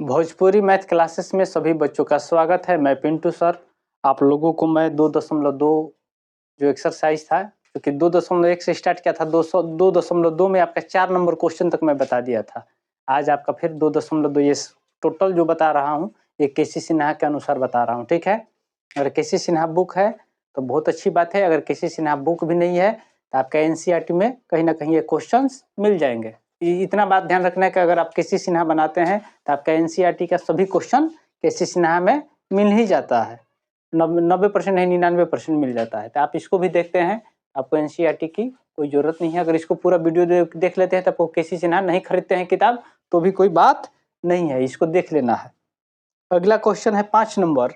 Bhojpuri math classes में सभी बच्चों का स्वागत है। मैं पिंटू सर। आप लोगों को मैं 2.2 जो एक्सरसाइज था, क्योंकि 2.1 से स्टार्ट किया था, 202.2 में आपका 4 नंबर क्वेश्चन तक मैं बता दिया था। आज आपका फिर 2.2, ये टोटल जो बता रहा हूँ, ये के सी सिन्हा के अनुसार बता रहा हूँ, ठीक है। अगर के सी सिन्हा बुक है तो बहुत अच्छी बात है। अगर के सी सिन्हा बुक भी नहीं है तो आपका एनसीईआरटी में कहीं ना कहीं ये क्वेश्चन मिल जाएंगे। इतना बात ध्यान रखना है कि अगर आप के सी सिन्हा बनाते हैं तो आपका एनसीईआरटी का सभी क्वेश्चन के सी सिन्हा में मिल ही जाता है। 90% है, 99% मिल जाता है। तो आप इसको भी देखते हैं, आपको एनसीईआरटी की कोई जरूरत नहीं है। अगर इसको पूरा वीडियो देख लेते हैं तो आपको के सी सिन्हा नहीं खरीदते हैं किताब तो भी कोई बात नहीं है, इसको देख लेना है। अगला क्वेश्चन है 5 नंबर,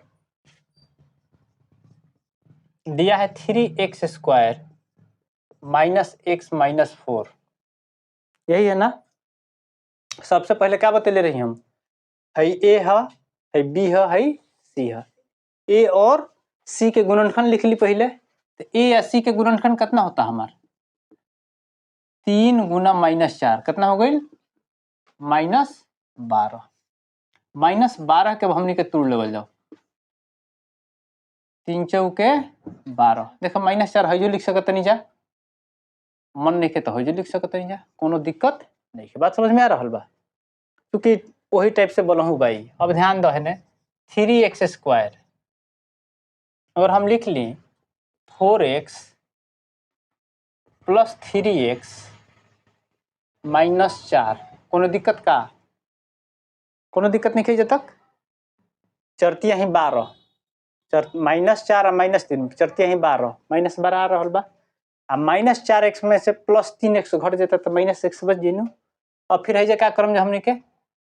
दिया है 3x square minus x minus 4, यही है ना। सबसे पहले क्या बतले रही हम, है ए है बी है सी है। ए और सी के गुणनखंड लिख ली पहले। तो ए या सी के गुणनखंड कितना होता हमार? 3 गुना माइनस 4 कितना हो गई? माइनस 12। माइनस 12 के हमनी के तोड़ लेवल जाओ, 3 चौके 12। देखो, माइनस 4 हइजो लिख सकत नहीं जा, मन नहीं के तो हइजो लिख सकत नहीं जा, कोनो दिक्कत नहीं है। बात समझ में आ रहा बा? क्योंकि वही टाइप से बोलहूँ भाई। अब ध्यान दो है ने, 3x square अगर हम लिख ली 4x plus 3x minus 4, कोनो दिक्कत का? कोनो दिक्कत नहीं है तक। चरतिया ही 12, चर माइनस 4 और माइनस 3, चरतिया ही 12, माइनस 12 आ रहा बा। आ माइनस 4x में से प्लस 3x घट जाता तो माइनस एक्स बच जाई। अब फिर है क्या करम जो हमने के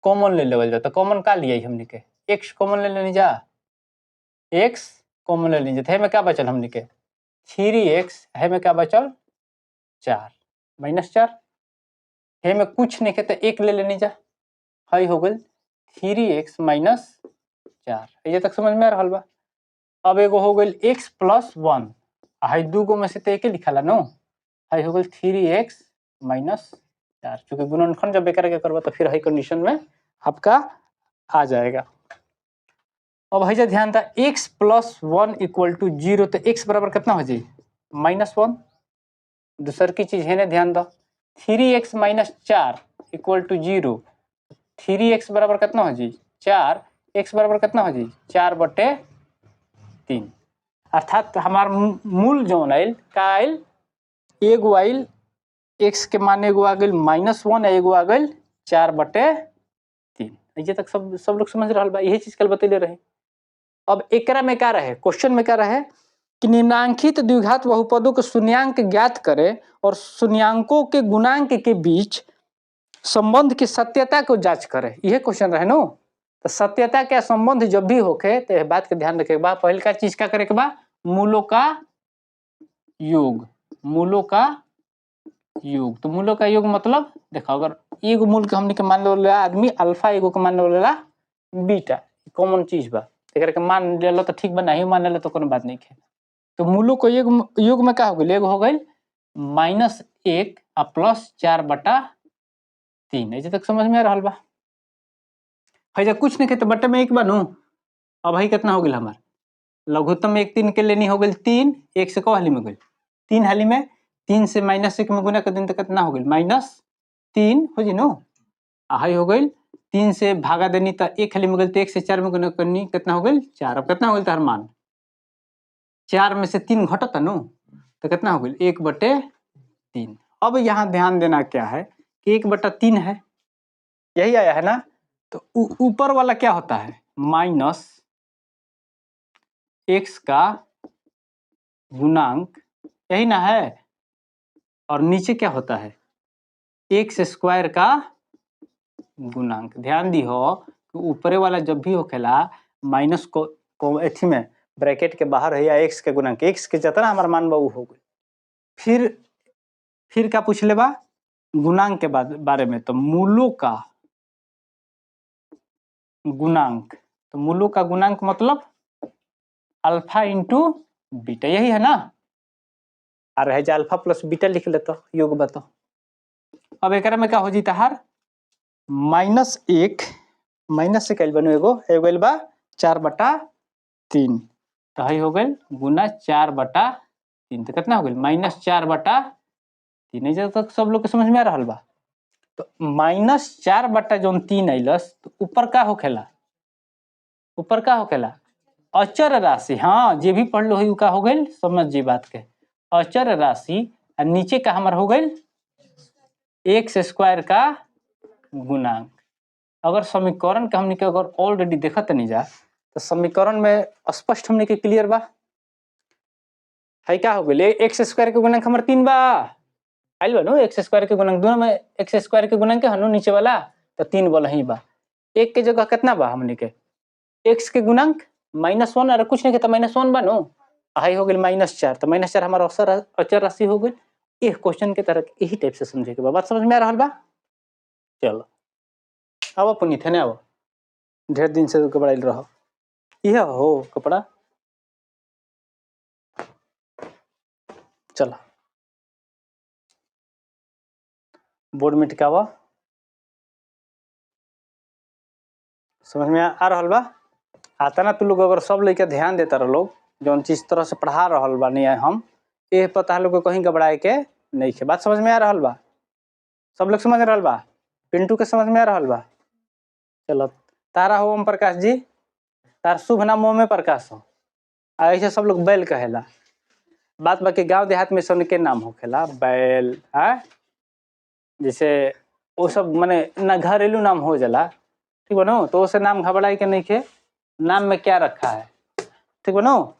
कॉमन ले लेवल जाता। कॉमन का लिया हमने के? एक्स कॉमन ले लेनी जा, एक्स कॉमन ले लेनी जा। में क्या बचल हमने के? 3x है। में क्या बचल? 4 माइनस 4 है। में कुछ नहीं के तो एक ले लेनी जा, हई हो गई 3x minus 4। ये तक समझ में आ रहा बा? अब एगो हो गई एक्स प्लस 1, हाई दूगो में से तो एक लिखाला नो, हाई हो गई 3x minus 4। चूंकि गुणनखंड जब बेकार के करबा तो फिर हाई कंडीशन में आपका आ जाएगा। अब है ध्यान था, x plus 1 equal to 0, तो एक्स बराबर कितना हो जाए? माइनस 1। दूसर की चीज है ना, ध्यान दो, 3x minus 4 equal to 0, 3x बराबर कितना हो जाए? 4। एक्स बराबर कितना हो जाए? 4/3। अर्थात हमार मूल जौन आयल का आयल, एगो आयल एक्स के मान, एगो आ गई माइनस 1, एगो आ गई 4/3। ये तक सब सब लोग समझ रहा बा? यही चीज कल बतैले रहे। अब एकरा में क्या रहे? क्वेश्चन में क्या रहे कि निम्नांकित द्विघात बहुपदों को शून्यांक ज्ञात करें और शून्यांकों के गुणांक के बीच संबंध की सत्यता को जांच करें। यह क्वेश्चन रहे नो। तो सत्यता के संबंध जब भी होखे तो बात के ध्यान रखे बा। पहल का चीज क्या करे के बा? मूलों का योग, मूलों का योग। तो मूलों का योग मतलब देखो, अगर एगो मूल के हमनी के मान लो आदमी अल्फा, एगो के मान लो बीटा, कॉमन चीज बा, एकरा के मान लेलो तो ठीक बा, नहीं मान लेलो तो कोनो बात नहीं है। तो मूलों को योग, योग में क्या हो गई? एगो हो गई माइनस 1 आ प्लस 4/3। ऐसे तक समझ में आ रहा बा? है कुछ नहीं के तो बटे में 1 बनू। अब है कितना हो गया हमार लघुत्तम? एक 3 के लेनी हो गई 3, 1 से को हाली में गई? 3 हाली में। 3 से माइनस 1 में गुना कर दिन तो कितना हो गई? माइनस 3 हो जी नो। हाई हो गई, 3 से भागा देनी तो 1 हाली में गई, तो 1 से 4 में गुना करनी कितना हो गई? 4। अब कितना हो गई तार मान? 4 में से 3 घटता नो, तो कितना हो गई? 1/3। अब यहाँ ध्यान देना क्या है कि 1/3 है, यही आया है ना। तो ऊपर वाला क्या होता है? माइनस एक्स का गुणांक, यही ना है। और नीचे क्या होता है? एक्स स्क्वायर का गुणांक। ध्यान दी हो कि ऊपरे वाला जब भी होखेला माइनस को एथी में ब्रैकेट के बाहर है या एक्स के गुणांक, एक्स के जितना हमारा मान बा हो गई। फिर क्या पूछ ले बा गुणांक के बारे में? तो मूलों का गुणांक, तो मूलों का गुणांक मतलब अल्फा इंटू बीटा, यही है ना। और है अल्फा प्लस बीटा लिख लेता योग बताओ। अब एक में क्या हो जीता हार? माइनस 1 माइनस से कैल बनू एगो एगो आइल बा 4/3, तो हई हो गइल गुना 4/3, तो कितना हो गइल -4/3। एजा तक सब लोग के समझ में आ रहल बा। तो -4 जौन 3 आइलस तो ऊपर का होखेला, ऊपर का होखेला अचर राशि। हाँ जे भी पढ़ लो का हो गइल समझ जी बात के, अचर राशि आ नीचे का हमार हो गइल एक्स स्क्वायर का गुणांक। अगर समीकरण के हमनी के अगर ऑलरेडी देखत नहीं जा तो समीकरण में स्पष्ट हमनी के क्लियर बा है का हो गइल एक्स स्क्वायर के गुणांक हमार 3 बा आइल बा नो, एक्स स्क्वायर के गुणांक दोनों में एक्स स्क्वायर के गुणांक हनु नीचे वाला तो 3 वाला ही बा। एक के जगह कितना बा हमनी के एक्स के गुणांक -1, अरे कुछ नहीं तो -1 बा नो, हाई हो गइल -4, तो -4 हमारा अचर राशि हो गइल। एक क्वेश्चन के तरह यही टाइप से समझे के बा। बात समझ में आ रहल बा? चलो अब पुनीत है ना, अब ढेर दिन से कपड़ा रहो यह हो कपड़ा। चलो बोर्ड में टिकावा। समझ में आ रहल बा? आता ना तू लोग अगर सब लइका ध्यान देता रह लोग जौन चीज तरह से पढ़ा रहल बानी हम, ए पता लोग कहीं घबराए के नहीं है। बात समझ में आ रहल बा? सब लोग समझ रहल बा? पिंटू के समझ में आ रहल बा? चलो तारा हो ओम प्रकाश जी, तार शुभ नाम ओमे प्रकाश हो, आ ऐसे सब लोग बैल कहेला। बात बाकी गांव देहात में सन के नाम होखेला बैल है, जैसे वो सब माने ना घरेलू नाम हो जाला, ठीक बनो? तो उसे नाम घबराए के नहीं खे, नाम में क्या रखा है, ठीक बनो?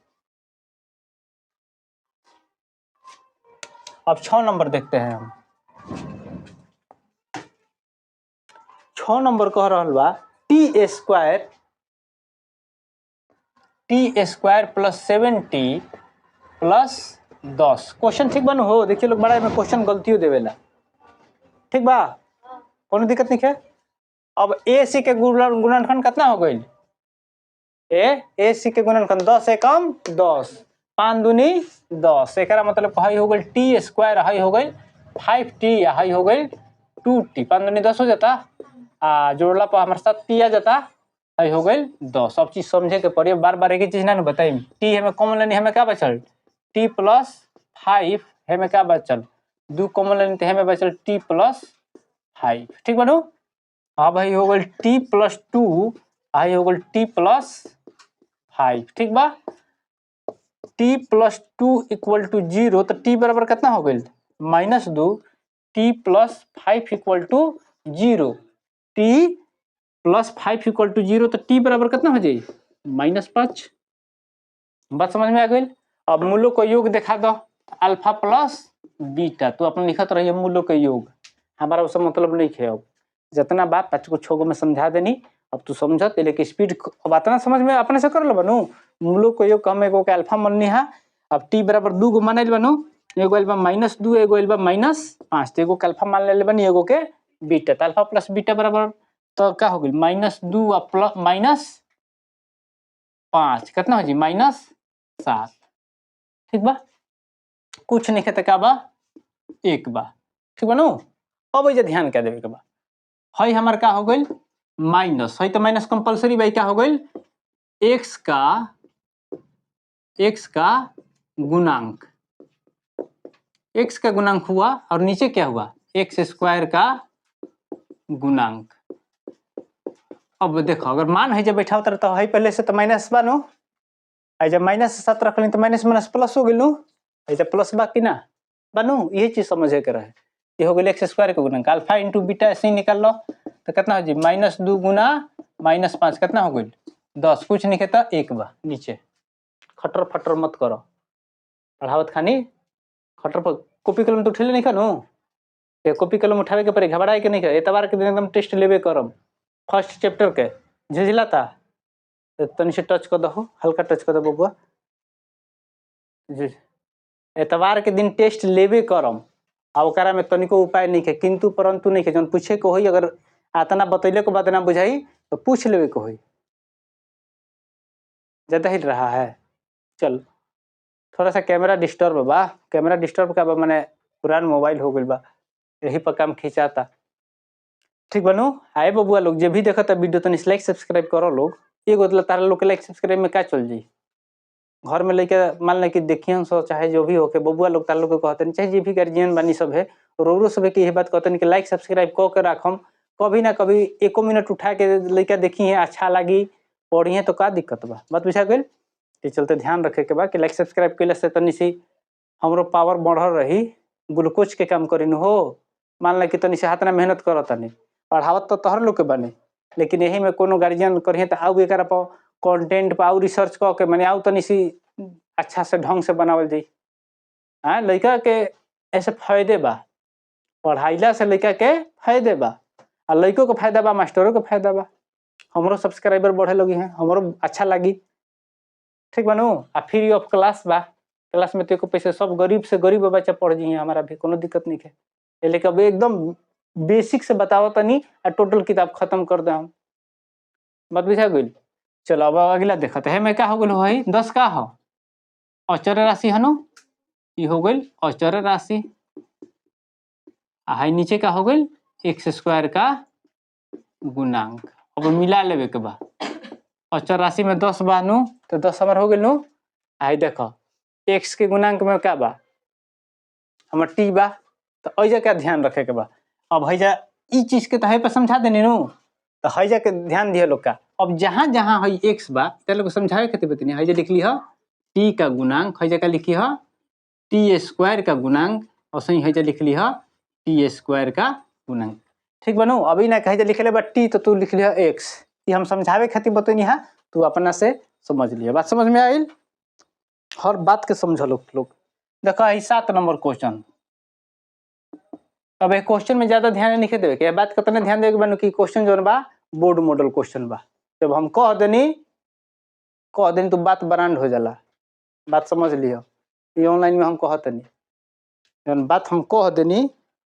अब 6 नंबर देखते हैं हम। 6 नंबर कह रहल बा T square plus 7t plus 10। Question ठीक बनो हो? देखिए लोग बड़ा में क्वेश्चन गलतियों देवेला, ठीक बा? कोनो दिक्कत नहीं है। अब ए सी के गुणनखंड कितना हो गई? ए सी के गुणनखंड 10 एकम 10, 5 दूनी 10, एकरा मतलब हई हो गई टी स्क्वायर, हई हो गई 5t, हई हो गई 2t, 5 दूनी 10 हो जाता, आ जोड़ला पर हमारे साथ टी आ जाता, हई हो गई 10। सब चीज समझे के पड़ी, बार बार एक ही चीज ना बताई। टी हमें कॉमन लेनी, हमें क्या बचल टी प्लस 5, हमें क्या बचल 2 कॉमन लेनी तो हमें बचल टी प्लस 5, ठीक बनू? अब हई हो गई टी प्लस 2, हई हो गई टी प्लस 5, ठीक बा? टी प्लस 2 इक्वल टू 0, तो टी बराबर कितना हो गई -2, t plus 5 equal to 0, t plus 5 equal to 0, तो टी बराबर कितना हो जाए -5। बात समझ में आ गई? अब मूलों को योग दिखा दो, अल्फा प्लस बीटा, तो अपन लिखत रहिए मूलों के योग, हमारा उससे मतलब नहीं है। अब जितना बात 5 को 6 को में समझा देनी, अब तू समझत, लेकिन स्पीड अब इतना समझ में अपने से कर लो बनू। मूलों को योग हम एगो के अल्फा मननी है, अब टी बराबर 2 गो मानल बनू, एगो आइल बा -2, एगो आइल बा -5, तो एगो के अल्फा मान ले बनी, एगो के बीटा, तो अल्फा प्लस बीटा बराबर तो क्या हो गई -2 और प्लस -5, कितना हो जी -7, ठीक बा? कुछ नहीं तो क्या बा 1 बा, ठीक बा नु? अब एजे ध्यान क्या देवे के बा, हई हमार का हो गई माइनस, हई तो माइनस कंपलसरी बाई, क्या हो गई एक्स का गुणांक, एक्स का गुणांक हुआ और नीचे क्या हुआ एक्स स्क्वायर का गुणांक। अब देखो अगर मान है जब बैठा उतर तो है पहले से तो माइनस बा नु, जब -7 रख ली तो माइनस माइनस प्लस हो गई नु, ऐसे प्लस बा कि ना बनू, यही चीज समझे के रहे। ये हो गई एक्स स्क्वायर के गुणांक, अल्फा इंटू बीटा ऐसे ही निकाल लो तो कितना हो जी -2 गुना -5 कितना हो गई 10, कुछ नहीं कहता 1 बा नीचे। खटर फटर मत करो पढ़ावत खानी, खटर पर कॉपी कलम तो उठेले नहीं खानू, कॉपी कलम उठावे के पड़े, घबराए के नहीं कर, एतवार के दिन एकदम टेस्ट लेबे करम फर्स्ट चैप्टर के, झिझिलाता तो तनी से टच कर दहो, हल्का टच कर दो बबुआ जी। एतवार के दिन टेस्ट लेबे करम आ ओकरा में तनिको उपाय नहीं है, किंतु परंतु नहीं है, जौन पूछे के होई अगर आतना बतैले के बाद ना बुझाई तो पूछ लेवे के होई। ज्यादा हिल रहा है, चल थोड़ा सा कैमरा डिस्टर्ब बा, कैमरा डिस्टर्ब का बा माने पुरान मोबाइल हो गइल बा, यही पर काम खिंचाता। ठीक बनू। आए बबुआ लोग जे भी देखता वीडियो तनी लाइक सब्सक्राइब करो लोग। एगो तारा लोग के लाइक सब्सक्राइब में का चल जाई, घर में लेके मान ले कि देखियन सो चाहे जो भी होके बबुआ लोग तार लोग के कहतनी, चाहे जे भी गार्जियन बानी सब है रोरो सब के यही बात कहतनी कि लाइक सब्सक्राइब क के राखम, कभी ना कभी एको मिनट उठा के लइका देखी है अच्छा लगी पढ़ी है तो का दिक्कत बा। बात बुझा गइल। के चलते ध्यान रखे के बा कि लाइक सब्सक्राइब कैला से तनी सी हमरो पावर बढ़ल रही, ग्लूकोज के काम करीन हो। मान ला कि तनी से हाथ ना मेहनत करत तनी, पढ़ावत तो तोहर लोग के बानी, लेकिन यही में कोनो गार्जियन करिहे तो आउ एकरा पर कंटेंट पर आउ रिसर्च क के माने आउ तनी सी अच्छा से ढंग से बनावल जाई। हाँ लइका के ऐसे फायदे बा, पढ़ाइला से लइका के फायदे बा, आ लइको के फायदा बा, मास्टरों के फायदा बा, हमरो सब्सक्राइबर बढ़े लगी हैं, हमरो अच्छा लगी। ठीक बनू। आ फ्री ऑफ क्लास बा, क्लास में तो एको पैसा सब गरीब से गरीब बच्चा पढ़ जी है, हमारा भी कोनो दिक्कत नहीं है। लेकिन अब एकदम बेसिक से बताओ तनी आ टोटल किताब खत्म कर दे हम। बात बुझा गइल। चलो अब अगला देखते है मैं का हो गइल भाई 10 का हो अचर राशि हनु, ई हो गइल अचर राशि, आ हाई नीचे का हो गइल एक्स स्क्वायर का गुणांक। अब मिला लेवे के बा, अचर राशि में 10 बा नु तो 10 हमार हो गइल नु। आई देखो एक्स के गुणांक में का बा हमर टी बा, तो ऐजा का ध्यान रखे के बा। अब हैजा ई चीज के तो है पर समझा देनी नु, तो हैजा के ध्यान दिए लोग का। अब जहां जहां है एक्स बा ते लोग समझावे खातिर बतनी, हैजा लिख ली ह टी का गुणांक, हैजा का लिखी ह टी स्क्वायर का गुणांक, और सही हैजा लिख ली ह टी स्क्वायर का गुणांक। ठीक बनू। अभी ना कहे लिखले बा टी तो तू लिख लिह एक्स, ये हम समझावे खातिर बतनी है, तू अपना से समझ लिह। बात समझ में आइल? हर बात के समझ लोग। देखो है 7 नंबर क्वेश्चन। अब एक क्वेश्चन में ज्यादा ध्यान नहीं देवे के, बात कितना ध्यान देवे के बनू कि क्वेश्चन जोन बा बोर्ड मॉडल क्वेश्चन बा। जब हम कह देनी तो बात ब्रांड हो जाला। बात समझ लियो, ये ऑनलाइन में हम कहतनी जौन बात हम कह देनी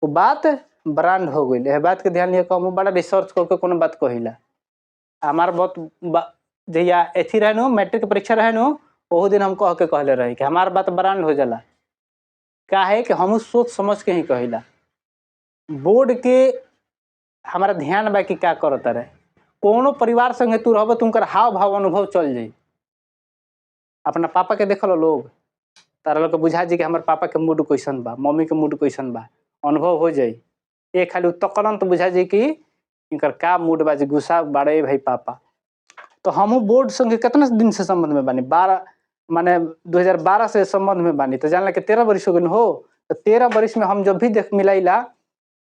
वो बात ब्रांड हो गई। यह बात के ध्यान लियो, हम बड़ा रिसर्च करके कोनो बात कहिला। हमार बहुत जहिया एथी रहे नु मैट्रिक के परीक्षा रहे नु, ओहू दिन हम कह के कहले रही कि हमार बात ब्रांड हो जाला। काहे कि हम सोच समझ के ही कहिला। बोर्ड के हमारा ध्यान बा कि का करत रहे, कोनो परिवार संगे तू रहब तुमकर हाव भाव अनुभव चल जाई। अपना पापा के देखल लोग तारा लोग के बुझा जी कि हमार पापा के मूड कैसन बा, मम्मी के मूड कैसन बा, अनुभव हो जाई। ये खाली तकलन तो बुझा जी कि इनकर का मूड बा, जे गुस्सा बाड़े भाई पापा। तो हमहू बोर्ड संगे कितना दिन से संबंध में बानी, 12 माने 2012 से संबंध में बानी, तो जानला कि 13 बरिस हो गइल हो। तो 13 बरिस में हम जब भी देख मिलाइला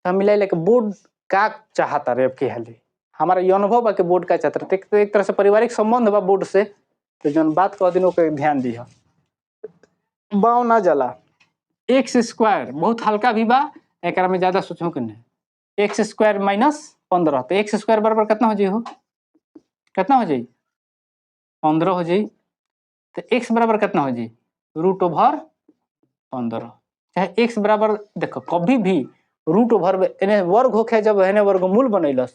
तो हम मिलाइला कि बोर्ड का चाहता रे अब के हाली। हमारा ये अनुभव बा कि बोर्ड का चाहता रे। तो एक तरह से पारिवारिक संबंध बा बोर्ड से, तो जौन बात कह दिन ओके ध्यान दिह। बाव ना जाला एक्स स्क्वायर बहुत हल्का भी बा, एकरा में ज्यादा सोचो के नहीं। एक्स स्क्वायर माइनस 15, तो एक्स स्क्वायर बराबर कितना हो जाई हो, कितना हो जाई 15 हो जाई। तो एक्स बराबर कितना हो जाई रूट ओवर 15। चाहे एक्स बराबर देखो कभी भी रूट ओवर एने वर्ग होखे जब एने वर्गमूल बनैलस,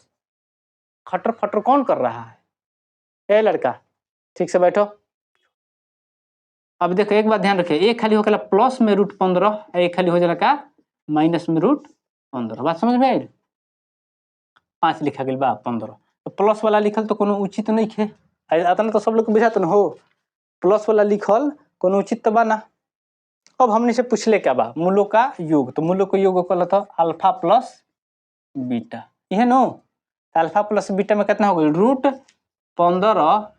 खटर फटर कौन कर रहा है ए लड़का, ठीक से बैठो। अब देखो एक बात ध्यान रखिए, एक खाली होखेला प्लस में रूट 15, एक खाली हो जाला का माइनस में रूट 15। बात समझ में आइल? 5 लिखा गेल बा 15, तो प्लस वाला लिखल तो कोनो उचित नहीं खे, अतना तो सब लोग के बुझात न हो, प्लस वाला लिखल कोनो उचित तो बा ना। अब हमने से पूछले क्या बा मूलों का योग, तो मूलों का योग कहल तो अल्फा प्लस बीटा, इहे नो। अल्फा प्लस बीटा में कितना हो गई रूट 15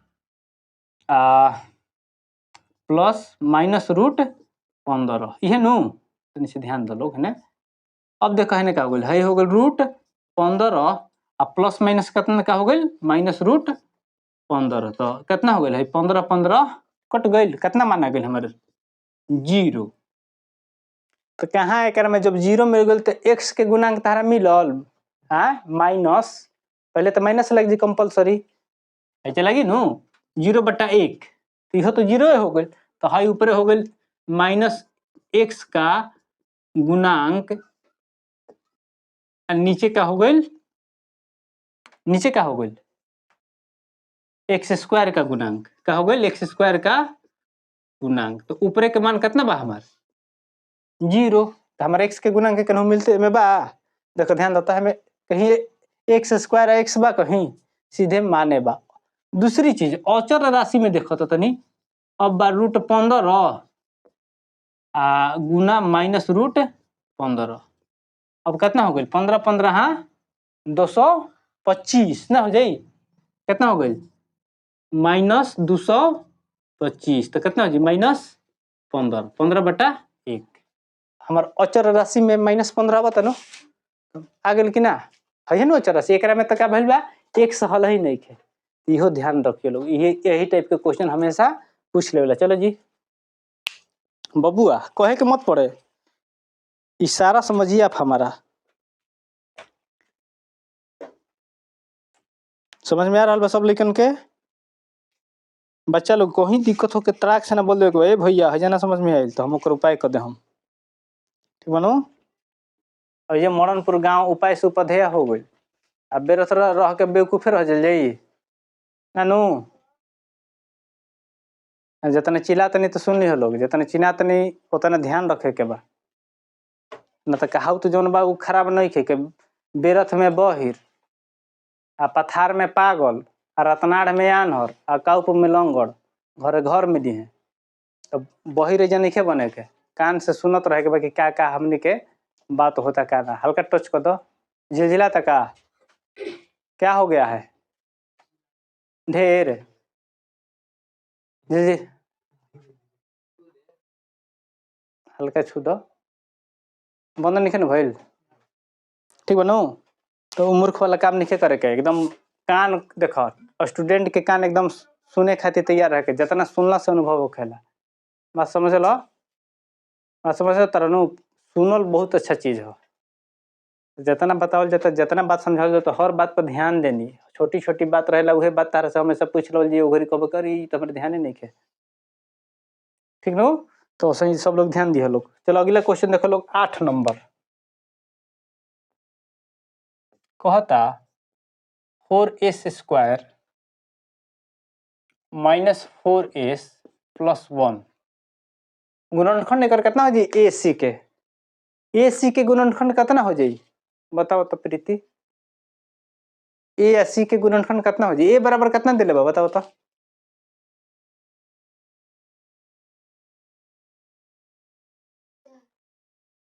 प्लस माइनस रूट 15, इहे नो। तनी से ध्यान दो लोग है ना। अब देखो है का हो गई है, हो गई रूट 15 आ प्लस माइनस कितना का हो गई माइनस रूट 15, तो कितना हो गई है 15 15 कट गई, कितना माना गई हमारे 0। तो कहाँ एक में जब 0 मिल गई तो एक्स के गुणांक तारा मिलल हाँ माइनस, पहले तो माइनस लग जी कंपलसरी ऐसे लगी नु 0/1, तो यह तो 0 हो गई, तो हाई ऊपर हो गई माइनस एक्स का गुणांक नीचे का हो गई, नीचे का हो गई एक्स स्क्वायर का गुणांक का हो गई एक्स स्क्वायर का गुणांक। तो ऊपरे के मान कितना बा हमार 0, तो हमारे एक्स के गुणांक के मिलते में बा। देखो ध्यान देता है, हमें कहीं एक्स स्क्वायर एक्स बा कहीं सीधे माने बा। दूसरी चीज अचर राशि में देखो तो तनी, अब बा रूट 15 आ गुना माइनस रूट 15, अब कितना हो गई 15 15 हाँ 225 ना हो जाई, कितना हो गई माइनस 225, तो कितना हो जाई माइनस 15, 15 बटा 1। हमार अचर राशि में माइनस 15 बता नो आ गेल कि ना, है न अचर राशि, एकरा में तो का भइल बा एक हल ही नहीं है, इहो ध्यान रखिए लोग, यही टाइप के क्वेश्चन हमेशा पूछ लेवेला। चलो जी बबुआ कहे के मत पड़े, इशारा समझिए आप हमारा, समझ में आ रहा बा सब लेकिन के बच्चा लोग कहीं दिक्कत हो के त्राक से ना बोल दे ए भैया हजा ना समझ में आयल तो हम ओकर उपाय कर दे हम, ठीक बनू। और ये मरणपुर गांव उपाय से उपाधेय हो गई, अब बेरस रह के बेवकूफे रह जाई नानू। जितना चिल्ला तनी तो सुन ली लोग, जितना चिन्हा तनी उतना ध्यान रखे के बा, न तो कहावत तो जौन बा उ खराब नहीं खे के बेरथ में बहिर आ पथार में पागल आ रतनाढ़ में आन्हर आ काउप में लंगड़ घरे घर में दी है। तो बहिर एजा नहीं बने के, कान से सुनत रहे के बाकी का का हमनी के बात होता का ना। हल्का टच कर दो, झिलझिला तक का क्या हो गया है ढेर झिलझिल, हल्का छू दो बंद नहीं भइल, ठीक बनू। तो मूर्ख वाला काम नहीं करे के, एकदम कान देख स्टूडेंट के कान एकदम सुने खातिर तैयार रहे के, जितना सुनला से अनुभव होखेला। बात समझ लो, बात समझ तरनु, सुनल बहुत अच्छा चीज हो, जितना बतावल जाता जितना बात समझावल जाता हर बात पर ध्यान देनी, छोटी छोटी बात रहेला उहे बात तारा से हमेशा पूछ लो जी ओघरी कब करी तो हमारे ध्यान नहीं खे, ठीक नो। तो सही सब लोग ध्यान दिया लोग। चलो अगला क्वेश्चन देखो लोग 8 नंबर कहता 4s square minus 4s plus 1 गुणनखंड एकर कितना हो जाई ए सी के, ए सी के गुणनखंड कितना हो जाई बताओ तो प्रीति, ए या सी के गुणनखंड कितना हो जाई, ए बराबर कितना दिले बा बताओ तो,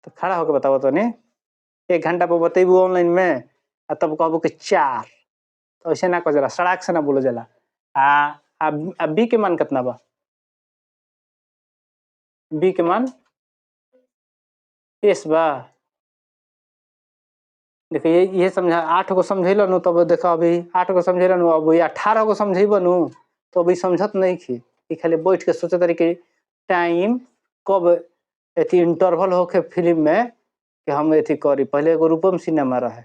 तो खड़ा होकर बताओ तो नहीं, 1 घंटा पर बतेबू ऑनलाइन में आ तब कहबू कि 4, तो ऐसे ना कह जाला, सड़क से ना बोलो जाला। आ बी के मान कितना बा, बी के मान एस बा। देखो ये समझा 8 को समझेलो नु तब देखो अभी 8 को समझेलो नु, अब 18 को समझेबो नु तो अभी समझत नहीं खी, खाली बैठ के सोचत रही कि टाइम कब अथी इंटरवल होके फिल्म में कि हम अथी करी। पहले एगो रूपम सिनेमा रहे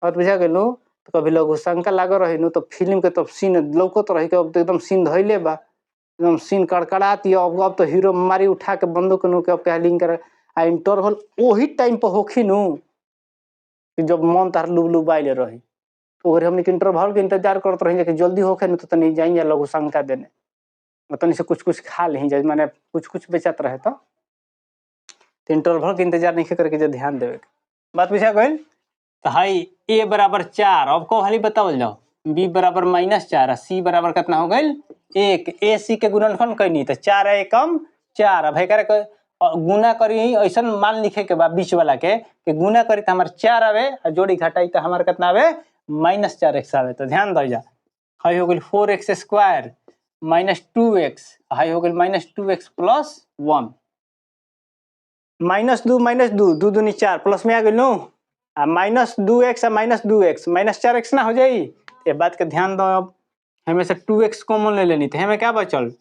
और बुझा गेलू, तो कभी लघु शंका लागल रही नु तो फिल्म के तब सीन लौकत रही कि अब तो एकदम सीन धैले बा, एकदम सीन कड़कड़ाती, अब तो हीरो मारी उठा के बंदूक नु के अब कहलिंग कर आ इंटरवल वही टाइम पर होखी नु कि जब मन तार लुब लुबाइले रही, तो ओकरे हमनी के इंटरवल के इंतजार करत रही कि जल्दी होखे नु तो तनी जाई लघु शंका देने, तनी से कुछ कुछ खा ली जाए, माने कुछ कुछ बेचत रहे तो इंटरवल के इंतजार नहीं करके जो ध्यान देवे के बात बुझा गइल। तो हाई ए बराबर 4, अब को हाली बतावल जाओ, बी बराबर -4 सी बराबर कितना हो गइल 1, ए सी के गुणनखंड कइनी तो 4 एकम 4, अब एकरा के गुना करी ऐसा मान लिखे के बा बीच वाला के कि गुना करी तो हमार 4 आवे और जोड़ी घटाई तो हमार कितना आवे -4 एक्स आवे। तो ध्यान दो जा, हाई हो गइल 4x square minus 2x, हाई हो गइल -2x plus 1, -2 -2 2 दूनी 4 प्लस में आ गइल नु, आ -2x आ -2x -4x ना हो जाई। ये बात के ध्यान दो, अब हमें से 2x common ले लेनी तो हमें क्या बचल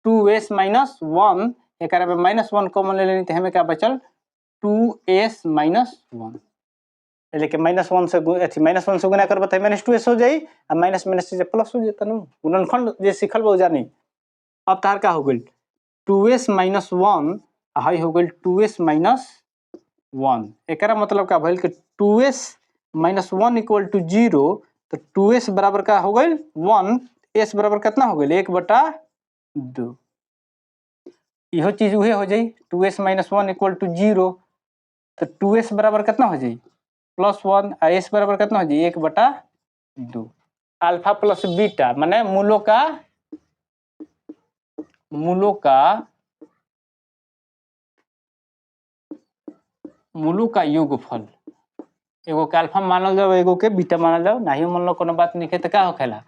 2s minus 1, एकरा में -1 कॉमन ले लेनी तो हमें क्या बचल 2s minus 1, लेकिन -1 से अथी -1 से गुना करब त -2s हो जाई आ माइनस माइनस से प्लस हो जाता नु, गुणनखंड जे सिखल बा जानी। अब तार का हो गेल 2s minus 1 हाई हो गेल 2s minus 1, एकरा मतलब का भइल कि 2s minus 1 equal to 0, तो 2s बराबर का हो गइल 1, s बराबर कितना हो गइल 1/2, इहो चीज उहे हो जाई 2s minus 1 equal to 0, तो 2s बराबर कितना हो जाई प्लस 1 आ एस बराबर कितना हो जी 1/2। अल्फा प्लस बीटा माने मूलों का योगफल, एगो के अल्फा मानल जाओ एगो के बीटा मानल जाओ, नहीं मानलो कोनो बात नहीं है, तो का होखेला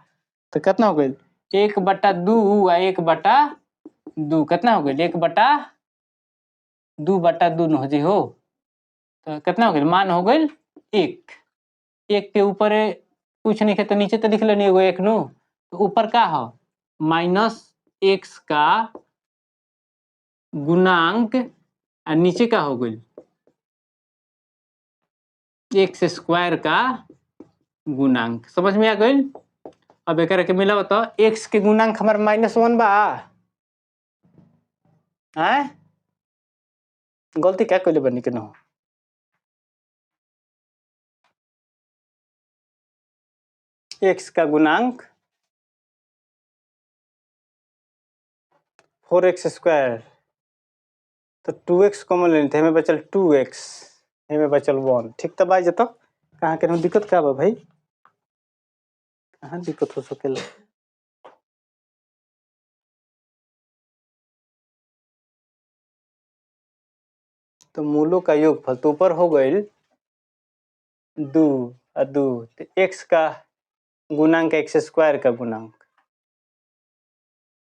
तो कितना हो गइल 1/2 आ 1/2 कितना हो गइल 1/2/2 न हो जी हो, तो कितना हो गइल मान हो गइल 1। 1 के ऊपर कुछ नहीं है तो नीचे तो लिख लेनी एगो 1 नु, तो ऊपर का हो माइनस एक्स का गुणांक आ नीचे का हो गइल एक्स स्क्वायर का गुणांक। समझ में आ गइल। अब एकरा के मिलाओ तो एक्स के गुणांक हमार -1 बा, हैं गलती क्या कइले बनी के न हो, एक्स का गुणांक 4x square, तो 2x common लेने थे, हमें बचल 2x, हमें बचल 1। ठीक तो भाई जतो कहाँ के दिक्कत क्या बा भाई, कहाँ दिक्कत हो सकेला। तो मूलों का योगफल तो ऊपर हो गई 2 और 2, तो एक्स का गुणांक एक्स स्क्वायर का गुणांक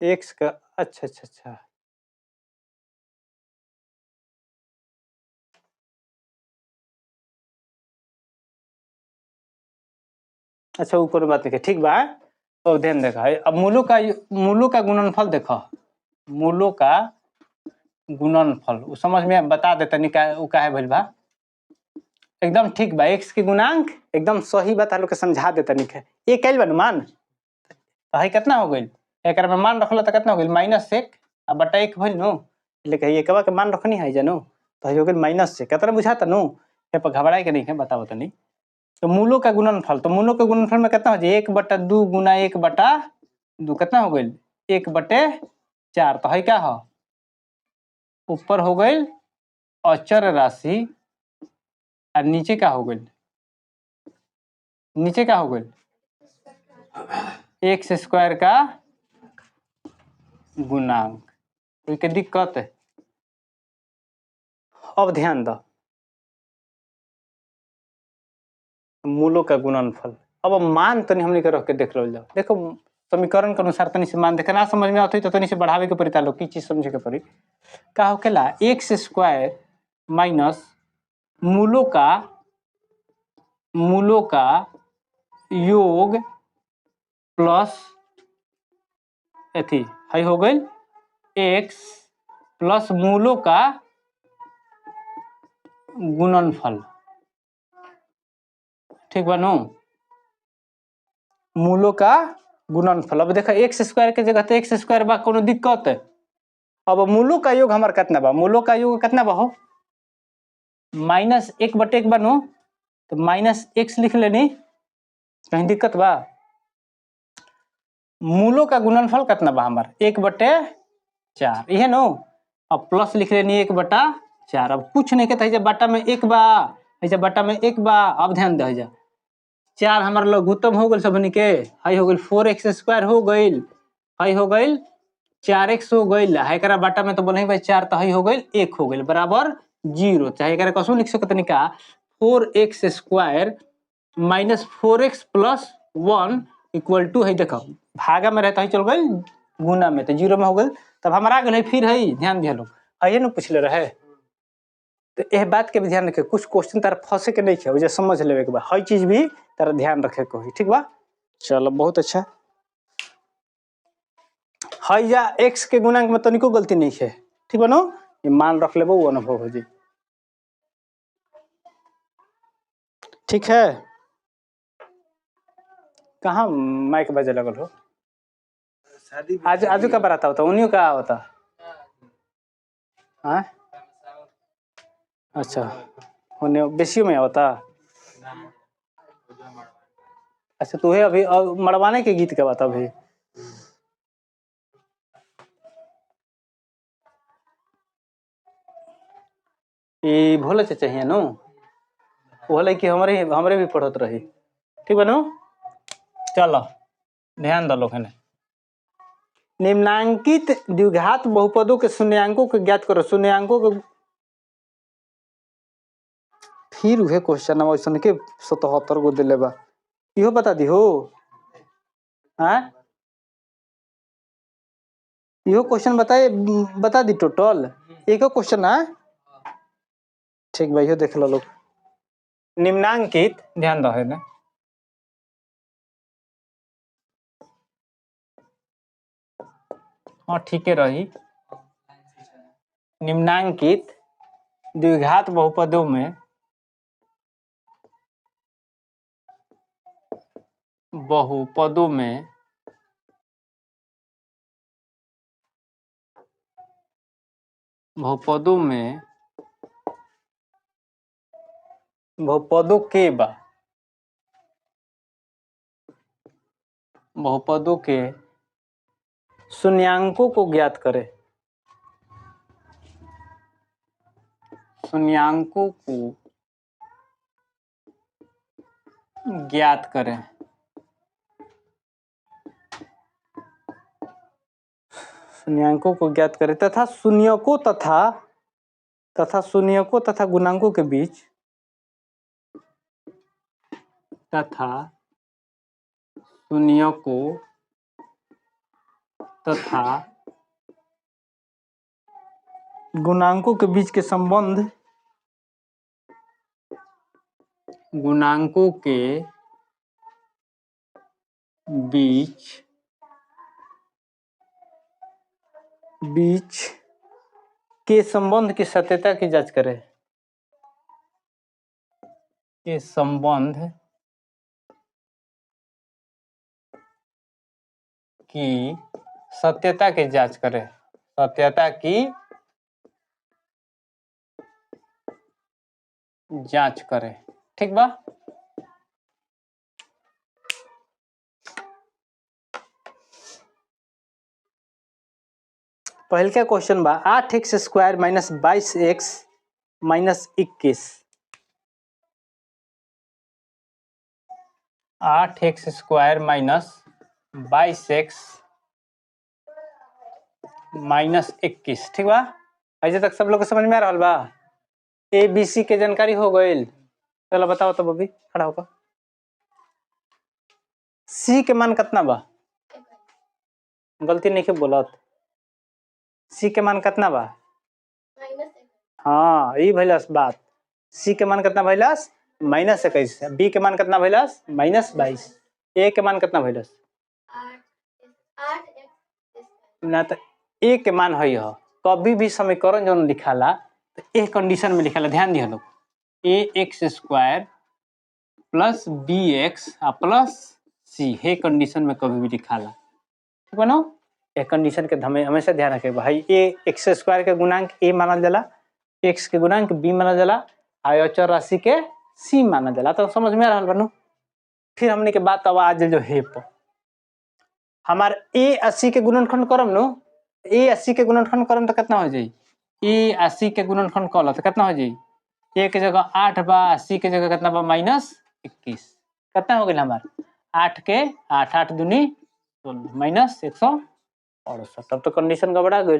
एक्स का, अच्छा अच्छा अच्छा अच्छा ऊपर बात नहीं, ठीक बा। और ध्यान देखा अब मूलों का गुणनफल देखो, मूलों का गुणनफल वो समझ में बता देता नहीं का वो काहे भइल बा, एकदम ठीक बा। एक्स के गुणांक एकदम सही बात लोग के समझा देता नहीं है, ये कैल बा मान तो है कितना हो गइल, एकरा में मान रखल तो कितना हो गइल -1 आ बटा 1 भइल नु, लेकिन एकवा के मान रखनी है जानो तो हो गइल -1, कितना बुझाता नु, ए पर घबराए के नहीं है बताओ तनी। तो मूलों का गुणनफल, तो मूलों के गुणनफल में कितना हो जाए 1/2 गुना 1/2 कितना हो गइल 1/4, तो है क्या हो ऊपर हो गइल अचर राशि और नीचे का हो गइल, नीचे का हो गइल एक्स स्क्वायर का गुणांक। के दिक्कत है। अब ध्यान दो मूलों का गुणनफल, अब मान तनी हमनी के रख के देख लो जाओ, देखो समीकरण के अनुसार तनी से मान देखना समझ में आते तो तनी से बढ़ावे के पड़ी तालो की चीज समझे के पड़ी। का होखेला एक्स स्क्वायर माइनस मूलों का योग प्लस अथी है हो गई एक्स प्लस मूलों का गुणनफल, ठीक बा नु, मूलों का गुणनफल। अब देखो एक्स स्क्वायर के जगह तो एक्स स्क्वायर बा, कोनो दिक्कत है। अब मूलों का योग हमार कितना बा, मूलों का योग कितना बा हो -1/1 बा नु, तो -x लिख लेनी, कहीं दिक्कत बा। मूलों का गुणनफल कितना बा हमार 1/4, इहे नो, अब प्लस लिख लेनी 1/4। अब कुछ नहीं कहता है, बटा में 1 बा, ऐसे बटा में 1 बा। अब ध्यान दे जा 4 हमार लघुत्तम हो गइल सबनी के, हाई हो गइल 4x square हो गइल, हाई हो गइल 4x हो गइल, हाई एकरा बटा में तो बोले भाई 4 तो हाई हो गइल 1 हो गइल बराबर 0। चाहे एकरा कसो लिख सकत नहीं का 4x square minus 4x plus 1 equal to है, देखो भागा में रहता है चल गइल गुना में तो 0 में हो गइल, तब हमारा आ गइल फिर है ध्यान दिया लोग है न पूछले रहे, तो यह बात के भी ध्यान रखे, कुछ क्वेश्चन तारा फंसे के नहीं है वजह समझ लेवे के बा, हर चीज भी तारा ध्यान रखे के होई, ठीक बा। चलो बहुत अच्छा है, या एक्स के गुणांक में तनिको गलती नहीं है, ठीक बा नो, ये मान रख लेबो वो अनुभव हो जी, ठीक है। कहाँ माइक बजे लगल हो, आज आजू का बराता होता उन्हीं का होता हाँ, अच्छा होने बेसियों में होता, अच्छा तो है अभी मड़वाने के गीत का बात अभी। ये भोला चाचा है नो, वो लड़की हमरे हमरे भी पढ़त रही। ठीक बा नु? चलो ध्यान दो लोग। निम्नांकित द्विघात बहुपदों के शून्यांकों को ज्ञात करो। शून्यांकों को फिर उहे क्वेश्चन ऐसन के 77 गो दिले बा, इहो बता दी हो। हाँ इहो क्वेश्चन बताए, बता दी टोटल एक क्वेश्चन है। ठीक भाई, इहो देख लो लोग। निम्नांकित ध्यान दो है ना, हाँ ठीक है रही। निम्नांकित द्विघात बहुपदों में बहुपदों में बहुपदों में बहुपदों के बा बहुपदों के शून्यांकों को ज्ञात करें। शून्यांकों को ज्ञात करें। शून्यांकों को ज्ञात करें तथा शून्यकों तथा शून्यकों तथा गुणांकों के बीच तथा शून्यकों तथा गुणांकों के बीच के संबंध गुणांकों के बीच बीच के संबंध की सत्यता की जांच करें। के संबंध की सत्यता की जांच करें। सत्यता की जांच करें। ठीक बा। पहल का क्वेश्चन बा 8x square minus 22x minus 21। 8x square minus 22x minus 21। ठीक बा। ऐसे तक सब लोग के समझ में आ रहा बा? ए बी सी के जानकारी हो गई। चलो बताओ तो बबी खड़ा होकर सी के मान कितना बा? गलती नहीं के बोलत। सी के मान कितना बा? हाँ ये भइलस बात। सी के मान कितना भइलस? माइनस 21। बी के मान कितना भइलस? माइनस 22। ए के मान कितना भइलस? ना तो ए के मान है यह। कभी भी समीकरण जो लिखाला तो ए कंडीशन में लिखाला, ध्यान दिया लोग। A x square plus b x plus c हे कंडीशन में कभी भी लिखाला। ठीक बा ना? ए कंडीशन के हमें हमेशा ध्यान रखे भाई। ए एक्स स्क्वायर के गुणांक ए मानल जाला, एक्स के गुणांक बी मानल जाला, आ अचर राशि के सी मानल जाला। तो समझ में आ रहा बनू। फिर हमने के बात अब आज जो हे पर हमार ए आ सी के गुणनखंड करम नु, ए आ सी के गुणनखंड करम तो कितना हो जाई? ए आ सी के गुणनखंड कल तो कितना हो जाई? ए के जगह 8 बा, सी के जगह कितना बा? माइनस 21। कितना हो गया हमार? 8 के 8 8 दूनी 16 माइनस 168। तब तो कंडीशन गड़बड़ा गई।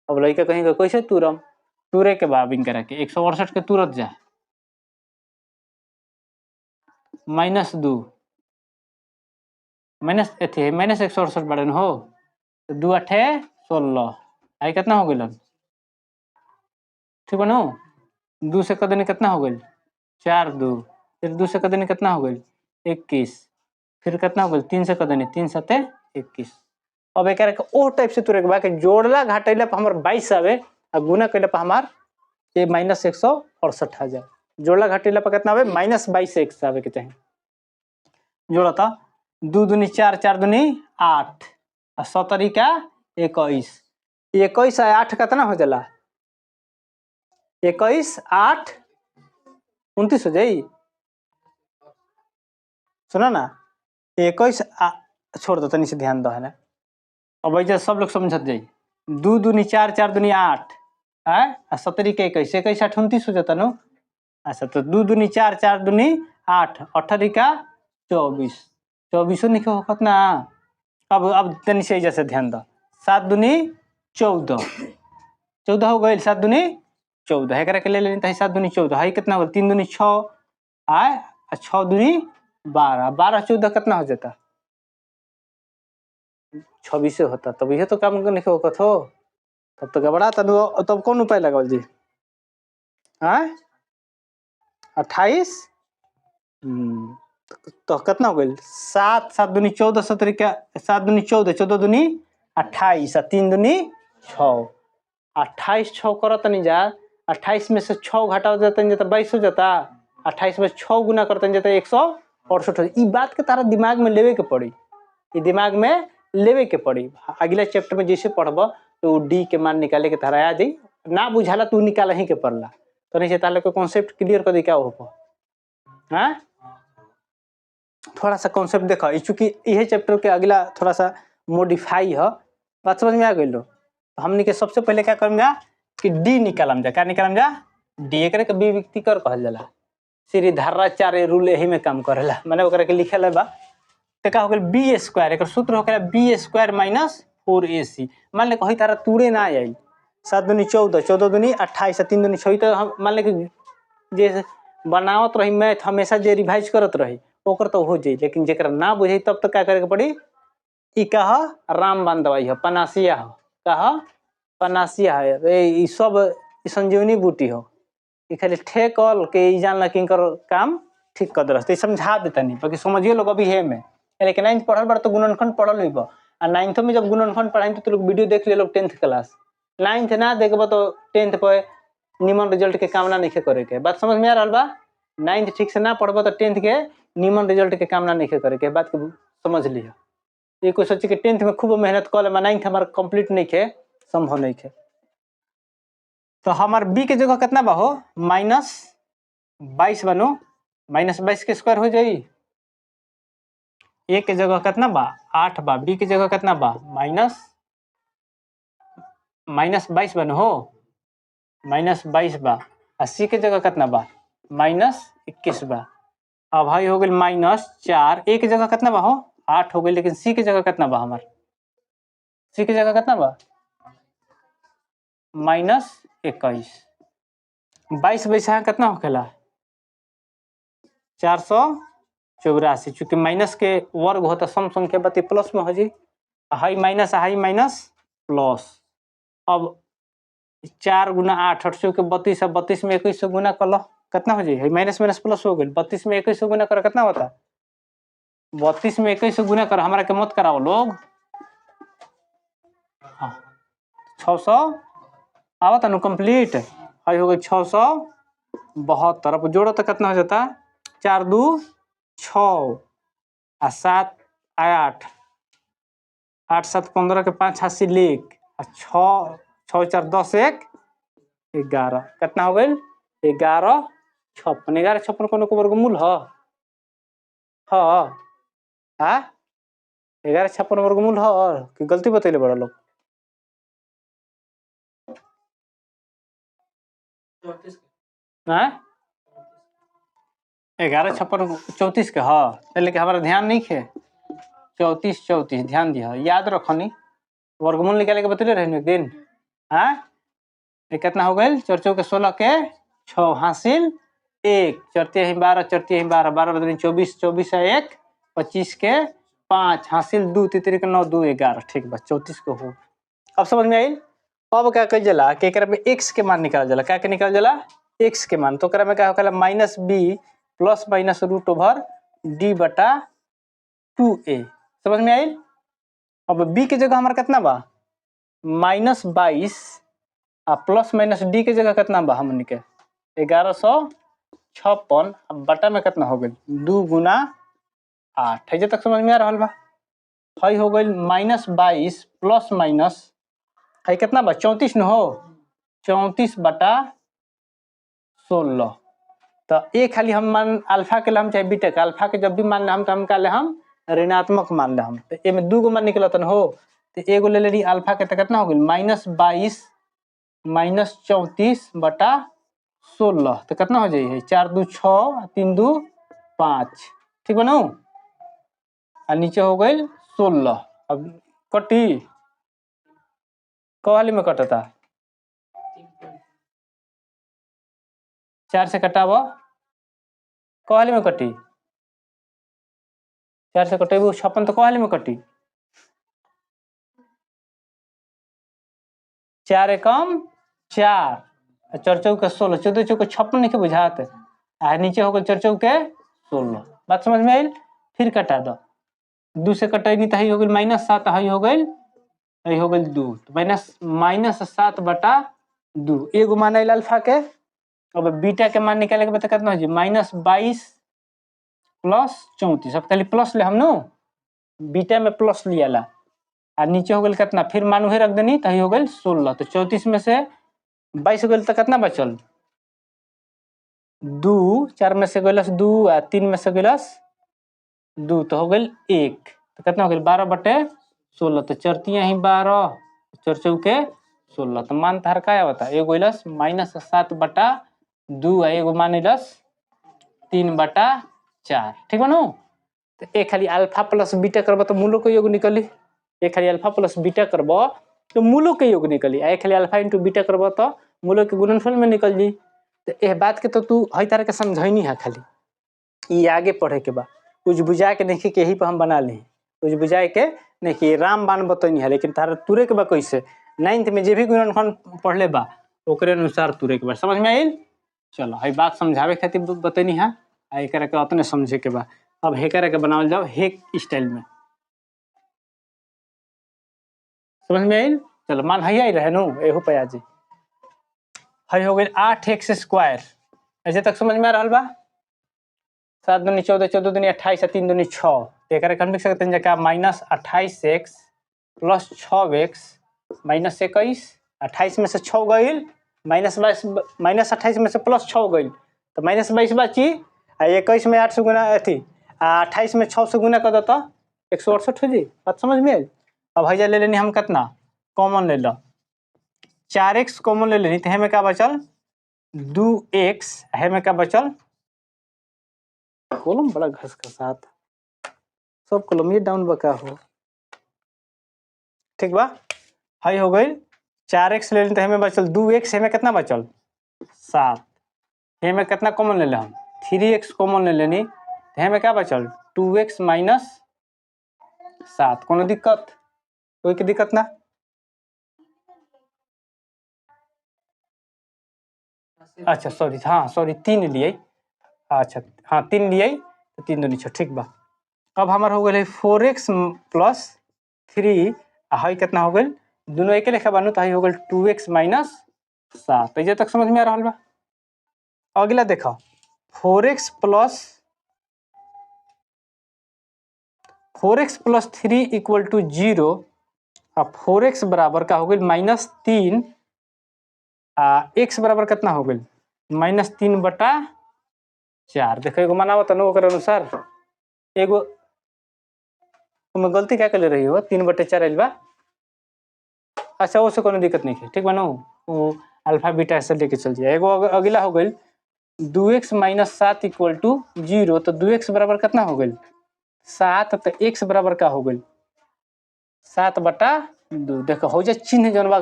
अब लड़का कहीं कैसे तुरम तुरे के बाद इनकरा के 168 के तुरंत जा माइनस 2 माइनस एथी माइनस 168 बड़न हो तो 2 8 16 आई कितना हो गया? ठीक बनो। 2 से कदने कितना हो गई? 4 2। फिर 2 से कदने कितना हो गई? 21। फिर कितना हो गई? 3 से कदने 3 7 21। अब एक ओ टाइप से तुरे के बा के जोड़ला घाटैला पर हमर 22 आवे आ गुना कइला पर हमार ये माइनस 168 आ जाए। जोड़ला घाटैला पर कितना आवे? माइनस 22 एक्स आवे के चाही। जोड़ता 2 दूनी 4 4 दूनी 8 आ 70 का 21। 21 आ 8 कितना हो जाला? 21 8 29 हो जाई। सुना ना 21 छोड़ दो तनी से ध्यान दो है ना। अब ऐसे सब लोग समझत जाई। 2 दूनी 4 4 दूनी 8 है आ 70 के 21 21 8 29 हो जाता नो। अच्छा तो 2 दूनी 4, 4 दूनी 8, 8 24, 24 नहीं हो कितना। अब तनी से जैसे ध्यान दो, 7 दूनी 14, 14 हो गई, 7 दूनी 14 एकरा के ले लेनी त 7 दूनी 14 है कितना हो 3 दूनी 6 आए 6 दूनी 12, 12 14 कितना हो जाता 26 होता। तब यह तो काम नहीं होता हो, तब तो गबड़ा तब तब कौन उपाय लगावल जी आए 28। तो कितना हो गई 7, 7 दूनी 14, 17 के 7 दूनी 14, 14 दूनी 28, 3 दूनी 6, 28 6 करत नहीं जा, 28 में से 6 घटा जाता नहीं जाता 22 हो जाता, 28 में 6 गुना करते नहीं जाता 168 हो। ई बात के तारा दिमाग में लेवे के पड़ी, ई दिमाग में लेवे के पड़ी। अगला चैप्टर में जैसे पढ़ब तो डी के मान निकाले के तारा आ जाई, ना बुझाला तू निकाल ही के पड़ला तो नहीं ताले को कॉन्सेप्ट क्लियर कर दी क्या हो। हाँ थोड़ा सा कॉन्सेप्ट देखो, चूंकि यह चैप्टर के अगला थोड़ा सा मॉडिफाई है, बात समझ में आ गई लो। तो हमने के सबसे पहले क्या करम जा कि डी निकालम जा, क्या निकालम जा डी, एकरे के विविक्तिकर कहल जाला। श्री धाराचार्य रूल यही में काम करेला, माने ओकरा के लिखेला बा। तो का हो गेल बी स्क्वायर, एकर सूत्र हो गेल बी स्क्वायर माइनस 4ac। मान ले कही तारा तूरे ना आई, 7 दूनी 14, 14 दूनी 28, 3 दूनी 6, तो हम मान ले कि जे बनावत रही मैथ हमेशा जे रिवाइज करत रही ओकर तो हो जाई, लेकिन जेकरा ना बुझे तब तो क्या करे के पड़ी, ई का ह रामबाण दवाई है, पनासिया ह, का ह पनासिया है, ए ई सब संजीवनी बूटी हो, ई खाली ठेकल के ई जानला कि इनकर काम ठीक कर दरस। तो समझा देता नहीं बाकी समझिए लोग अभी है में, लेकिन 9th पढ़ल बार तो गुणनखंड पढ़ल हुई बा, आ 9th में जब गुणनखंड पढ़ाई तो लोग वीडियो देख ले लोग 10th class, 9th ना देखब तो 10th पर निमन रिजल्ट के कामना नहीं करे के। बात समझ में आ रहा बा? 9th ठीक से ना पढ़ब तो 10th के निमन रिजल्ट के कामना नहीं करे के, बात के समझ लिया। ये कोई सोचे कि 10th में खूब मेहनत कर ले, 9th हमार कंप्लीट नहीं खे, संभव नहीं खे। तो हमार बी के जगह कितना बा हो -22 बनो, -22 के स्क्वायर हो जाई। ए के जगह कितना बा 8 बा, बी के जगह कितना बा -22 बनो हो, -22 बा, आ सी के जगह कितना बा -21 बा। अब भाई हो गई -4, ए के जगह कितना बा हो 8 हो गई, लेकिन सी के जगह कितना बा हमार, सी के जगह कितना बा -21। 22 22 यहाँ कितना होखेला 484, चूँकि माइनस के वर्ग होता सम संख्या बती प्लस में हो जी, हाई माइनस हाई माइनस प्लस। अब 4 गुना 8 8 के 32, अब 32 में 21 गुना कर लो कितना हो जाए, माइनस माइनस प्लस हो गई, 32 में 21 गुना कर कितना होता, 32 में 21 गुना कर, हमारा के मत कराओ लोग, हाँ 600 आवत नु कंप्लीट हाई हो गई 672। अब जोड़ो तो कितना हो जाता 4 2 6 आ 7 8 8 7 15 के 5 हासिल 1 आ 6 6 4 10 1 11, कितना हो गई 11 56। 11 56 कोनो को वर्गमूल है, हाँ हाँ 11 56 वर्गमूल है, और कि गलती बतैले बड़ा लोग 11 56 34 के हाँ, लेकिन हमारा ध्यान नहीं है 34 34 ध्यान दिया याद रखनी, वर्गमूल निकाले के बतले रहे एक दिन। हाँ ये कितना हो गई 4 चौके 16 के 6 हासिल 1, 4 3 12, 4 3 12, 12 बदले 24, 24 1 25 के 5 हासिल 2, 3 के 9 2 11, ठीक बस 34 को हो। अब समझ में आई। अब क्या कह जाला कि एकरा में x के मान निकाल जाला, क्या के निकाल जाला x के मान, तो एकरा में क्या होखेला -b plus minus root over d बटा 2a। समझ में आई। अब b के जगह हमारा कितना बा -22 आ प्लस माइनस डी के जगह कितना बा हमन के 1156, अब बटा में कितना हो गई 2 गुना 8। है तक समझ में आ रहा बा। हई हो गई -22 प्लस माइनस है कितना बा 34 न हो 34 बटा 16। तो ये खाली हम मान अल्फा के हम चाहे बीटा के, अल्फा के जब भी मान ले हम तो हम का ले हम ऋणात्मक मान ले हम, तो ए में 2 गो मान निकलत न हो, तो एगो ले लेनी अल्फा के, तो कितना हो गई -22 -34 बटा 16, तो कितना हो जाइए 4 2 6 3 2 5, ठीक बा ना। आ नीचे हो गई 16। अब कटी कहली में कटता, 4 से कटाब कहली में कटी, 4 से कटेबू 56 तो कहली में कटी, 4 एकम 4, 4 चौके 16, 14 चौके 56 नहीं बुझाते, आ नीचे हो गए 4 चौके 16। बात समझ में आयल। फिर कटा दो, 2 से कटैनी तो हो गई -7, हई हो गई, हई हो गई 2, तो माइनस 7 बटा 2। एगो मान आयल अल्फा के। अब बीटा के मान निकाले के बाद कितना हो जाए -22 प्लस 34। अब खाली प्लस ले हम नो, बीटा में प्लस लियाला, आ नीचे हो गई कितना, फिर मान उहे रख देनी तो हो गई 16, तो 34 में से 22 हो गई तो कितना बचल 2, 4 में से गलस 2 आ 3 में से गलस 2, तो हो गई 1, तो कितना हो गई 12 बटे 16, तो 4 3 ही 12, 4 चौके 16, तो मान तार का बता एगो अइलस -7 बटा 2 आ एगो मान अइलस 3 बटा 4, ठीक बा नु। तो एक खाली अल्फा प्लस बीटा करब तो मूलों के योग निकली, एक खाली अल्फा प्लस बीटा करब तो मूलों के योग निकली, आ एक खाली अल्फा इंटू बीटा करब तो मूलों के गुणनफल में निकल जी। तो यह बात के तो तू हई तरह के समझैनी है, खाली ई आगे पढ़े के बा, कुछ बुझा के देखी कि यही पर हम बना ली, कुछ बुझाए के नहीं कि रामबाण बतैनी है, लेकिन तारा तुरे के बा कैसे 9th में जे भी गुणनफल पढ़ले बा ओकरे अनुसार तुरे के बा। समझ में आइल। चलो हई बात समझावे खातिर बतैनी है, आ एकरा के अपने समझे के बा। अब हेकरा के बनावल जाओ हेक स्टाइल में। समझ में आइल। चलो मान हई आई रहे नु, एहू पे आज हई हो गई 8x square. ऐसे तक समझ में आ रहा बा। 7 दूनी 14, 14 दूनी 28, 3 दूनी 6, तो एकरा के हम लिख सकते हैं -28x plus 6x minus 21, 28 में से 6 गई, -22, -28 में से प्लस 6 गई तो -22 बची, आ 21 में 8 से गुना अथी 28 में 6 से गुना कर दो तो 168 हो जी। बात समझ में आई। अब भैया ले लेनी हम कितना कॉमन ले लो, 4x common ले लेनी, तो हमें क्या बचल 2x, हमें क्या बचल, कॉलम बड़ा घसघसात, सब कॉलम ये डाउन बका हो, ठीक बा। हई हो गई 4x ले लेनी तो हमें बचल 2x, हमें कितना बचल 7, हमें कितना कॉमन ले ले हम 3x common ले लेनी, तो हमें क्या बचल 2x minus 7। कोनो दिक्कत, कोई के दिक्कत ना। अच्छा सॉरी, हाँ सॉरी 3 लिए, अच्छा हाँ 3 लिए तो 3 दूनी 6, ठीक बा। अब हमार हो गए 4x plus 3, आ हई कितना हो गई दोनों एक लेखा बानू, तो हई हो गई 2x minus 7। तो ये तक समझ में आ रहा बा। अगला देखो 4x plus 3 equal to 0, आ 4x बराबर का हो गई -3, आ x बराबर कितना हो गई -3 बटा 4। देखो एगो मनावत न ओकर अनुसार एगो तुम गलती क्या कर ले रही हो, 3 बटे 4 आइल बा। अच्छा वो से कोनो दिक्कत नहीं है, ठीक बा ना, वो अल्फा बीटा से लेके चल जाए। एगो अगला हो गई 2x minus 7 equal to 0, तो 2x बराबर कितना हो गई 7, तो x बराबर का हो गई 7 बटा 2। देखो हो जाए चिन्ह जौन बा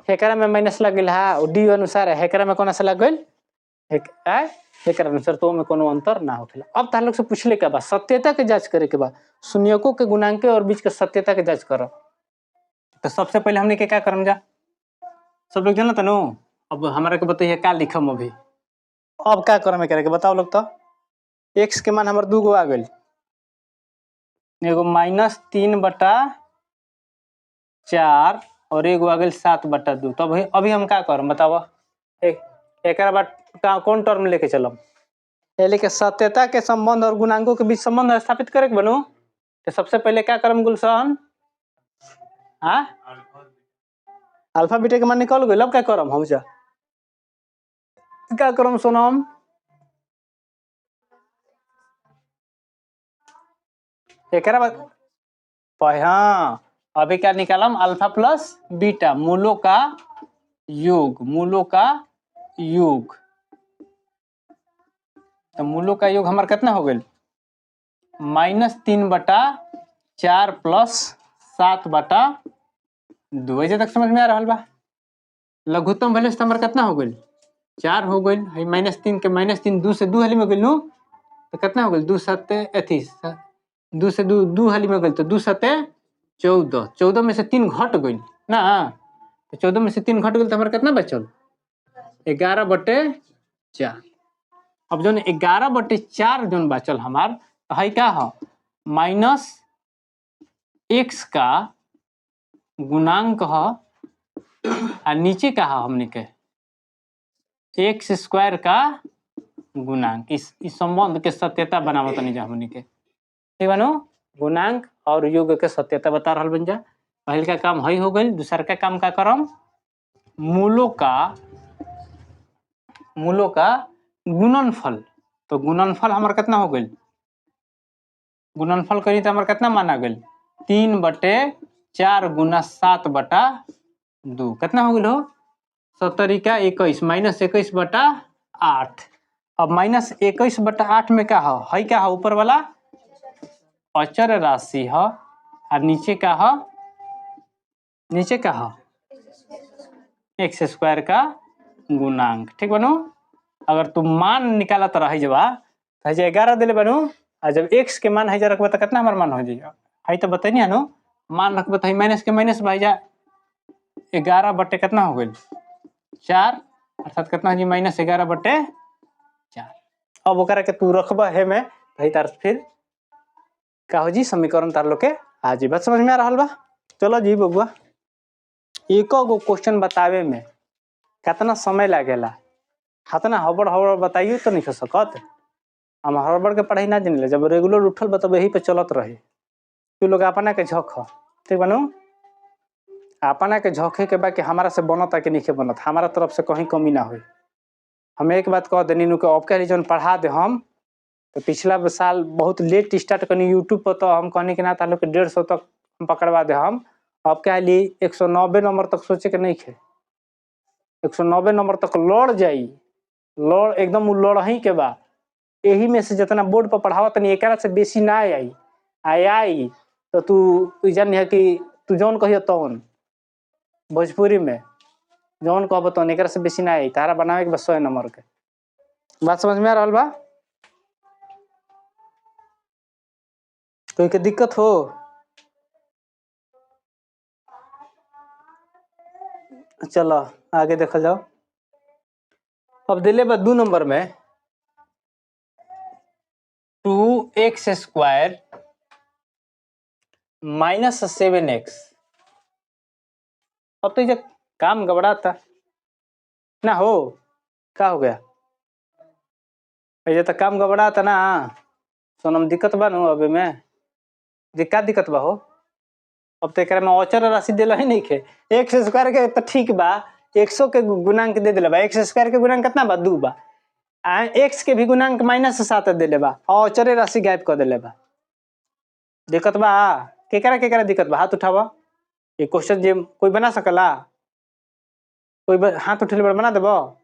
हेकरा में माइनस लग गई है और डी अनुसार हेकरा में कौन सा लग गई हेकरा अनुसार, तो में कोनो अंतर ना होखेला। अब तार लोग से पूछले के बा सत्यता के जांच करे के बा, शून्यकों के गुणांक और बीच के सत्यता के जांच करो। तो सबसे पहले हमने के क्या करम जा, सब लोग जानत नु। अब हमरा के बताइए का लिखम अभी, अब क्या करम एकरा के बताओ लोग। तो x के मान हमर 2 गो आ गइल, एगो -3 बटा 4 और एगो आ गइल 7 बटा 2। तो अभी हम क्या करम बताओ, एक बाद कौन टर्म लेके चलम, लेके सत्यता के संबंध और गुणांकों के बीच संबंध स्थापित करे के बनू। तो सबसे पहले क्या करम गुलशन, हाँ अल्फा बीटा के मान निकल गइल, अब क्या करम हम जा क्या करम सोनम, एकरा बाद हाँ अभी क्या निकालम अल्फा प्लस बीटा, मूलों का योग, मूलों का योग। तो मूलों का योग हमार कितना हो गई? -3/4 प्लस 7/2। ऐसे तक समझ में आ रहा बा? लघुत्तम वैल्यू हमार कितना हो गई? 4 हो गई। है -3 के -3 2 से 2 हाली में गई नु, तो कितना हो गई? दो सत्ते अथी दो से दो, दो हाली में गई तो दो सत्ते चौदह, 14 में से 3 घट गई ना, तो 14 में से 3 घट गई तो हमारा कितना बचल? 11/4। अब जो 11/4 जो बचल हमार, तो है क्या हो? माइनस एक्स का गुणांक हो और नीचे का हो हमने के एक्स स्क्वायर का गुणांक। इस संबंध के सत्यता बनावत नहीं जा हमने के, ठीक बा नु? गुणांक और योग के सत्यता बता रहा बन जा। पहल का काम हई हो गई। दूसर का काम का करम? मूलों का गुणनफल। तो गुणनफल हमार कितना हो गई? गुणनफल करी तो हमार कितना माना गई? 3/4 गुना 7/2 कितना हो गई हो? 70 21 -21/8। अब -21/8 में क्या हो? है क्या हो? ऊपर वाला अचर राशि है और नीचे का हो? नीचे का हो एक्स स्क्वायर का गुणांक, ठीक बनू? अगर तू मान निकाला तो रही जबा तो है 11 दिले बनू, और जब एक्स के मान है जा रखबा तो कितना हमार मान हो जाए? है तो बताई नहीं नु, मान रखबा तो माइनस के माइनस भाई जा 11 बटे कितना हो गई? 4, अर्थात कितना हो जी? -11/4। अब ओकरा के तू रखबा है में भाई तार फिर का हो जी? समीकरण तार लोग के आ जी। बात समझ में आ रहा बा? चलो जी बबुआ, एक गो क्वेश्चन बतावे में कितना समय लागेला? हतना हबड़ हबड़ बताइए तो नहीं हो सकत। हम हड़बड़ के पढ़ाई ना जानिले, जब रेगुलर उठल बा तब यही पे चलत रहे। तू लोग अपना के झक, ठीक बनू? अपना के झोंके के बा कि हमारा से बनता कि नहीं बनत, हमारा तरफ से कहीं कमी ना हो। हम एक बात कह देनी नु कि अब के जौन पढ़ा दे हम, तो पिछला साल बहुत लेट स्टार्ट करनी यूट्यूब पर, तो हम कहनी कि ना तालो के 150 तक हम पकड़वा दे हम। अब क्या ली 190 नंबर तक सोचे के नहीं खे, 190 नंबर तक लड़ जाई, लड़ एकदम लड़ ही के बा। यही में से जितना बोर्ड पर पढ़ावा तनी एकरा से बेसी ना आई आई आई तो तू जान है कि तू जौन कहियो तौन, भोजपुरी में जौन कहब तौन, एकरा से बेसी ना आई। तारा बनावे के बस 100 नंबर के। बात समझ में आ रहा बा? कोई के दिक्कत हो? चलो आगे देखा जाओ। अब दिले बा 2 नंबर में 2x² - 7x। अब तो ये काम गबड़ाता ना हो, का हो गया? ये तो काम गबड़ाता ना सोनम, दिक्कत बा नु? अबे में दिक्कत दिक्कत बा हो। अब तो एकरा में अचर राशि दिला ही नहीं खे। एक्स स्क्वायर के तो ठीक बा, 100 के गुणांक दे दिले बा। एक्स स्क्वायर के गुणांक कितना बा? 2 बा। आ एक्स के भी गुणांक -7 दिले बा और अचरे राशि गायब कर दिले बा। दिक्कत बा? केकरा केकरा दिक्कत बा? हाथ उठावा। ये क्वेश्चन जे कोई बना सकला? कोई हाथ उठेले बा बना देबो?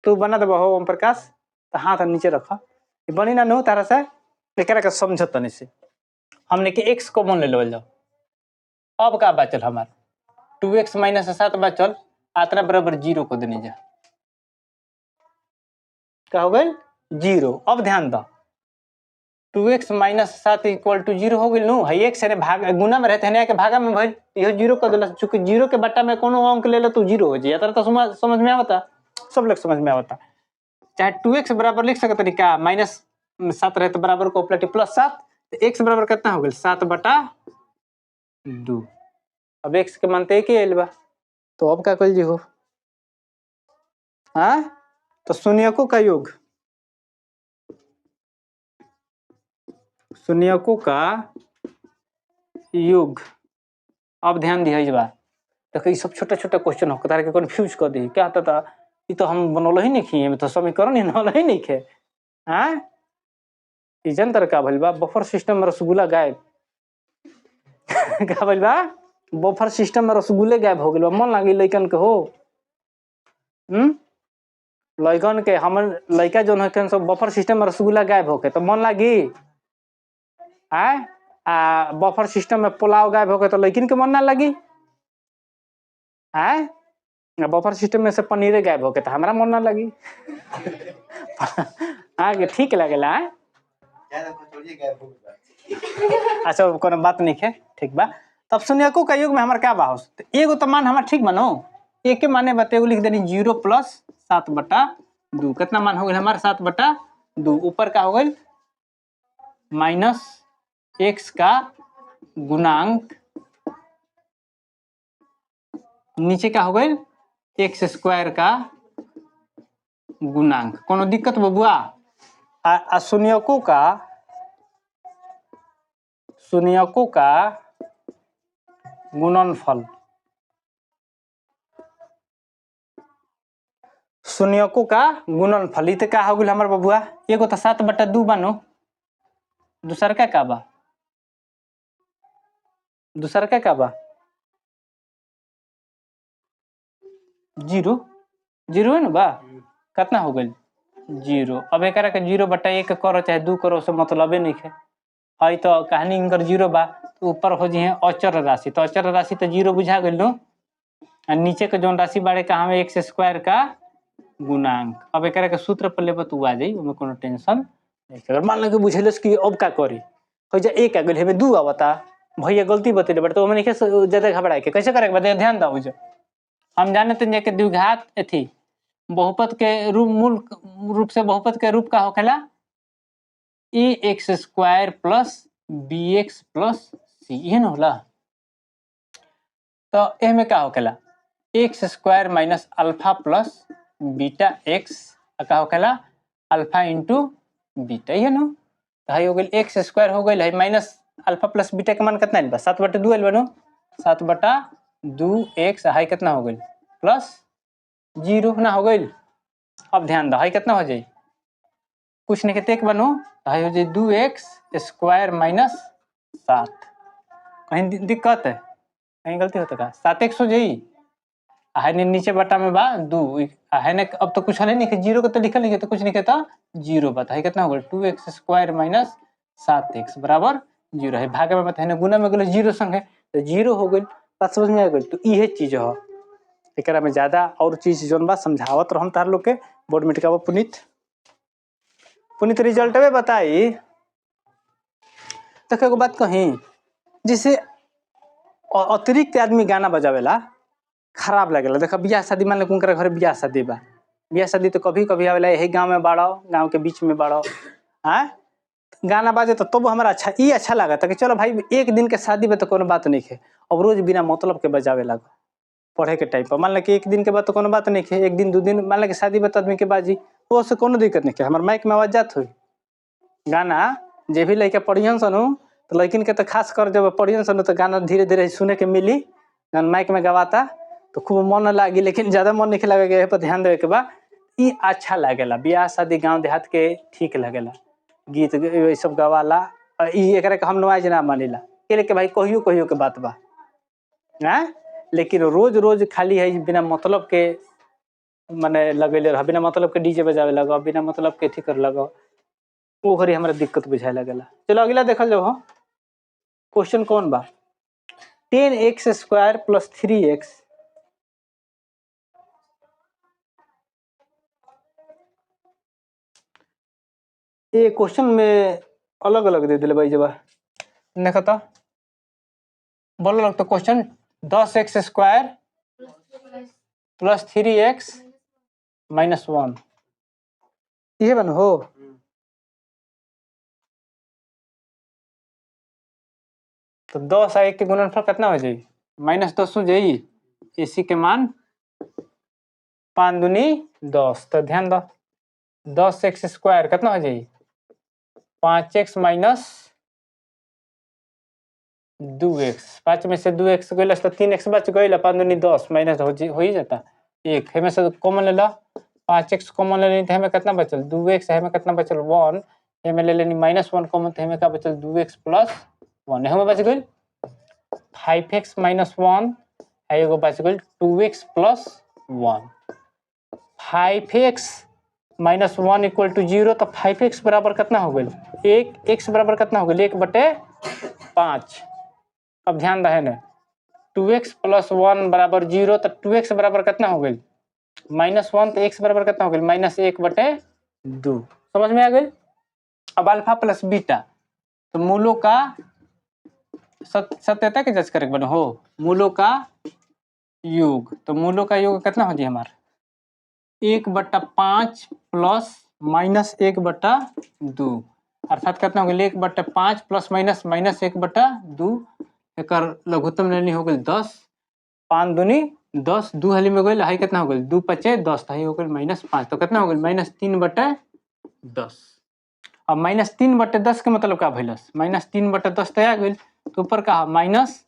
तू बना देबो हो ओम प्रकाश? तो हाथ नीचे रख। बनी ना नु तारा से? एकरा के समझ तनी से हमने के एक्स कॉमन ले लेवल जाओ। अब का बचल हमार? 2x - 7 बचल, आतना बराबर 0 को देने जा, क्या हो गई? 0। अब ध्यान दो, 2x - 7 = 0 हो गई नु। है एक्स ने भाग गुना में रहते हैं के भागा में भइल, इहो 0 कर देला। चूंकि 0 के बट्टा में कोनो अंक ले ले तो 0 हो जाए। तो समझ में आवता? सब लोग समझ में आवता? चाहे 2x बराबर लिख सकते नहीं का? -7 रहे तो बराबर को प्लस 7, तो एक्स बराबर कितना हो गया? 7/2। अब एक्स के मानते एक ही बा, तो अब क्या कल जी हो? हाँ, तो शून्यकों का योग, शून्यकों का योग। अब ध्यान दिया बा, देखो ये सब छोटा छोटा क्वेश्चन हो तारे के कंफ्यूज कर दी। क्या होता था ये तो हम बनौल ही नहीं खी, तो समीकरण ही बनौल ही नहीं खे। हाँ, ई जंतर का भइल बा? बफर सिस्टम में रसगुल्ला गायब। का भइल बा? बफर सिस्टम में रसगुल्ले गायब हो गइल बा। मन लागी लइकन के हो। लइकन के हमर लइका जोन हकन सब बफर सिस्टम में रसगुल्ला गायब होके तो मन लागी आय, आ बफर सिस्टम में पुलाव गायब होके तो लइकिन के मन ना लगी आय, बफर सिस्टम में से पनीरे गायब होके तो हमरा मन ना लगी आगे ठीक लगेला आय? अच्छा कोनो बात नहीं है, ठीक बा। तब शून्यकों का योग में हमार क्या बा हो, तो एगो तो मान हमार ठीक बनो, एक के माने बते एगो लिख देनी 0 प्लस 7/2, कितना मान हो गया हमार 7/2, ऊपर का हो गई माइनस एक्स का गुणांक, नीचे का हो गई एक्स स्क्वायर का गुणांक। कोनो दिक्कत बबुआ? आ शून्यकों का गुणनफल, शून्यकों का गुणनफल इ त का हो गेल हमर बबुआ, एगो तो 7/2 बानो, दूसर का बा, दूसर का बा 0, 0 है ना बा, कितना हो गइल 0। अब एकरा के 0/1 करो चाहे 2 करो से मतलबे नहीं है, हई तो कहानी इनकर 0 बा, तो ऊपर हो जी है अचर राशि, तो अचर राशि तो 0 बुझा गइल नो, आ नीचे के जोन राशि बाड़े का हमें एक्स स्क्वायर का गुणांक। अब एकरा के सूत्र पर लेब तो आ जाई, ओमे कोनो टेंशन नहीं। अगर मान लो कि बुझेलस कि अब का करी, हो जा 1 आ गेल हेमे 2 आवता, भैया गलती बतेले बट तो ओमे नहीं ज्यादा घबराए के कैसे करे के बा, ध्यान दो। जो हम जानते हैं कि द्विघात अथी बहुपद के रूप मूल रूप से बहुपद के रूप का होखेला a x square plus b x plus c, इहे न होला। तो एमे का होखेला x square minus alpha plus beta x का होखेला अल्फा इंटू बीटा, इहे न। तो हई हो गेल एक्स स्क्वायर हो गेल, हई माइनस अल्फा प्लस बीटा के मान कितना आइल बा 7/2 आइल बा नो, 7/2 एक्स हई कितना हो गेल प्लस 0 ना हो गइल। अब ध्यान दो हई कितना हो जाई, कुछ नहीं के एक बनो, तो हई हो जाई 2x square minus 7, कहीं दिक्कत है, कहीं गलती होता का 7x हो जाई, है ने नीचे बटा में बा 2, है ने अब तो कुछ है नहीं कि 0 के तो लिखल नहीं, तो कुछ नहीं कहता 0 बा, हई कितना हो गइल 2x square minus 7x बराबर 0 है, भागे में मत है ने गुना में गेल 0 संगे तो 0 हो गइल, बात समझ में आ गइल। तो इहे चीज हो, एकरा में ज्यादा और चीज जोन बा समझावत रहम तार लोग के। बोर्ड मिटकावा पुनीत, पुनीत रिजल्ट में बताई। तो एगो बात कही, जैसे अतिरिक्त आदमी गाना बजावेला खराब लगेला, देखा बियाह शादी मान लो उनकर घर बियाह शादी बा, बियाह शादी तो कभी कभी आवेला, यही गांव में बाड़ो, गांव के बीच में बाड़ो, हाँ गाना बाजे तो तब हमारा अच्छा ई अच्छा लागता कि चलो भाई एक दिन के शादी में तो कोनो बात नहीं है। अब रोज बिना मतलब के बजावे लागो पढ़े के टाइम पर, मान लो कि एक दिन के बाद तो कोनो बात नहीं है, एक दिन दो दिन मान लो कि शादी में तो आदमी के बाजी वो से कोनो दिक्कत नहीं है। हमार माइक में आवाज जात हुई गाना जे भी लड़का पढ़ियन सनु तो लड़किन के तो खास कर जब पढ़ियन सनु तो गाना धीरे धीरे सुने के मिली, जौन माइक में गवाता तो खूब मन लागी, लेकिन ज्यादा मन नहीं लगे, एह पर ध्यान देवे के बा। ई अच्छा लागेला बियाह शादी गांव देहात के ठीक लगेला गीत ये सब गवाला, ई एकरा के हम नवाज ना मानिला के लेके भाई कहियो कहियो के बात बा हैं, लेकिन रोज रोज खाली है बिना मतलब के माने लगेले रह, बिना मतलब के डीजे बजावे लगो, बिना मतलब के अथी कर लगो, वो घड़ी हमरा दिक्कत बुझाए लगेला। चलो अगला देखल जाओ, क्वेश्चन कौन बा 10x square plus 3x ये क्वेश्चन में अलग अलग दे दिले भाई जब देखो तो बोलो लोग तो question 10x square plus 3x minus 1 ये बन हो। तो 10 आ 1 के गुणनफल कितना हो जाई -10 हो जाई, इसी के मान 5 दूनी 10। तो ध्यान दो 10x square कितना हो जाई 5x minus 2x, 5 में से 2x गइल तो 3x बच गइल, 5 दूनी 10 माइनस हो ही जाता 1, एमे से कॉमन ले ला 5x common ले लेनी तो हमें कितना बचल 2x, हमें कितना बचल 1, एमे ले लेनी -1 कॉमन तो हमें का बचल 2x plus 1, हमें बच गइल 5x minus 1, एगो बच गइल 2x plus 1, 5x minus 1 equal to 0, तो 5x बराबर कितना हो गई 1, एक्स बराबर कितना हो गई 1/5। अब ध्यान रहे ना 2x plus 1 बराबर 0, तो 2x बराबर कितना हो गई -1, तो x बराबर कितना हो गई -1/2। समझ में आ गई। अब अल्फा प्लस बीटा, तो मूलों का सत्यता के जांच करे बनो हो, मूलों का योग, तो मूलों का योग कितना हो जी हमारा 1/5 प्लस -1/2, अर्थात कितना हो गया 1/5 प्लस माइनस -1/2। एक लघुत्तम लेनी हो गई 10, 5 दूनी 10, 2 हाली में गई हाई कितना हो गई 2 5 10, हाई हो गई -5, तो कितना हो गई -3/10। अब -3/10 के मतलब का भइलस -3/10 तो आ गई, तो ऊपर का माइनस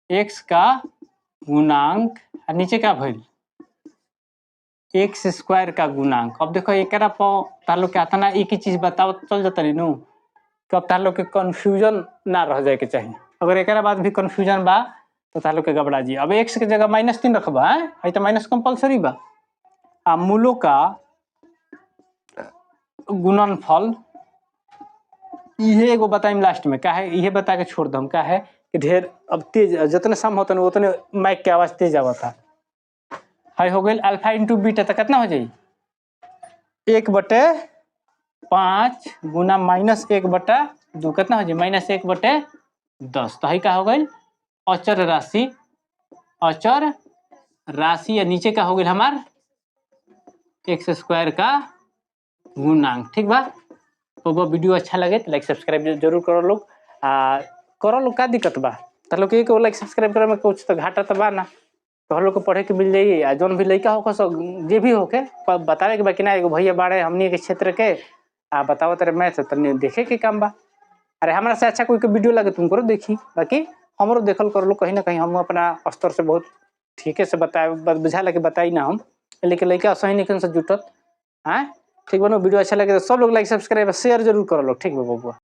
एक्स का गुणांक और नीचे का भइल एक्स स्क्वायर का गुणांक। अब देखो एकरा पर तार लोग के आतना एक ही चीज बताओ चल जाता नहीं नु, तो अब तार लोग के कंफ्यूजन ना रह जाए के चाहिए। अगर एकरा बाद भी कंफ्यूजन बा तो तार लोग के गबड़ा जी। अब एक्स के जगह -3 रखबा है तो माइनस कंपलसरी बा। आ मूलों का गुणनफल इहे एगो बताइम लास्ट में, का है इहे बता के छोड़ दम, का है कि ढेर अब तेज जितने सम होता उतने माइक के आवाज तेज आवता। हाई हो गई अल्फा इंटू बीटा, तो कितना हो जाई 1/5 गुना -1/2, कितना हो जाए -1/10। तो हाई का हो गई अचर राशि, अचर राशि या नीचे का हो गई हमार एक्स स्क्वायर का गुणांक। ठीक बा, तो वो वीडियो अच्छा लगे तो लाइक सब्सक्राइब जरूर करो लोग। आ करो लोग का दिक्कत बा, तो लोग एक लाइक सब्सक्राइब करे में कुछ तो घाटा तो बा ना, तो हम लोग को पढ़े के मिल जाई। आ जौन भी लड़का होके सो जे भी होके बतावे के बा कि ना एगो भैया बाड़े हमनी के क्षेत्र के, आ बताओ तेरे मैथ तनी देखे के काम बा। अरे हमरा से अच्छा कोई के वीडियो लगे तुम करो देखी, बाकी हमरो देखल कर लो, कहीं ना कहीं हम अपना स्तर से बहुत ठीके से बताए, बुझा लगे बताई ना हम, लेकिन लड़का सही निकन से जुटत। हाँ ठीक बनो, वीडियो अच्छा लगे तो सब लोग लाइक सब्सक्राइब शेयर जरूर करो लोग। ठीक बा बबुआ।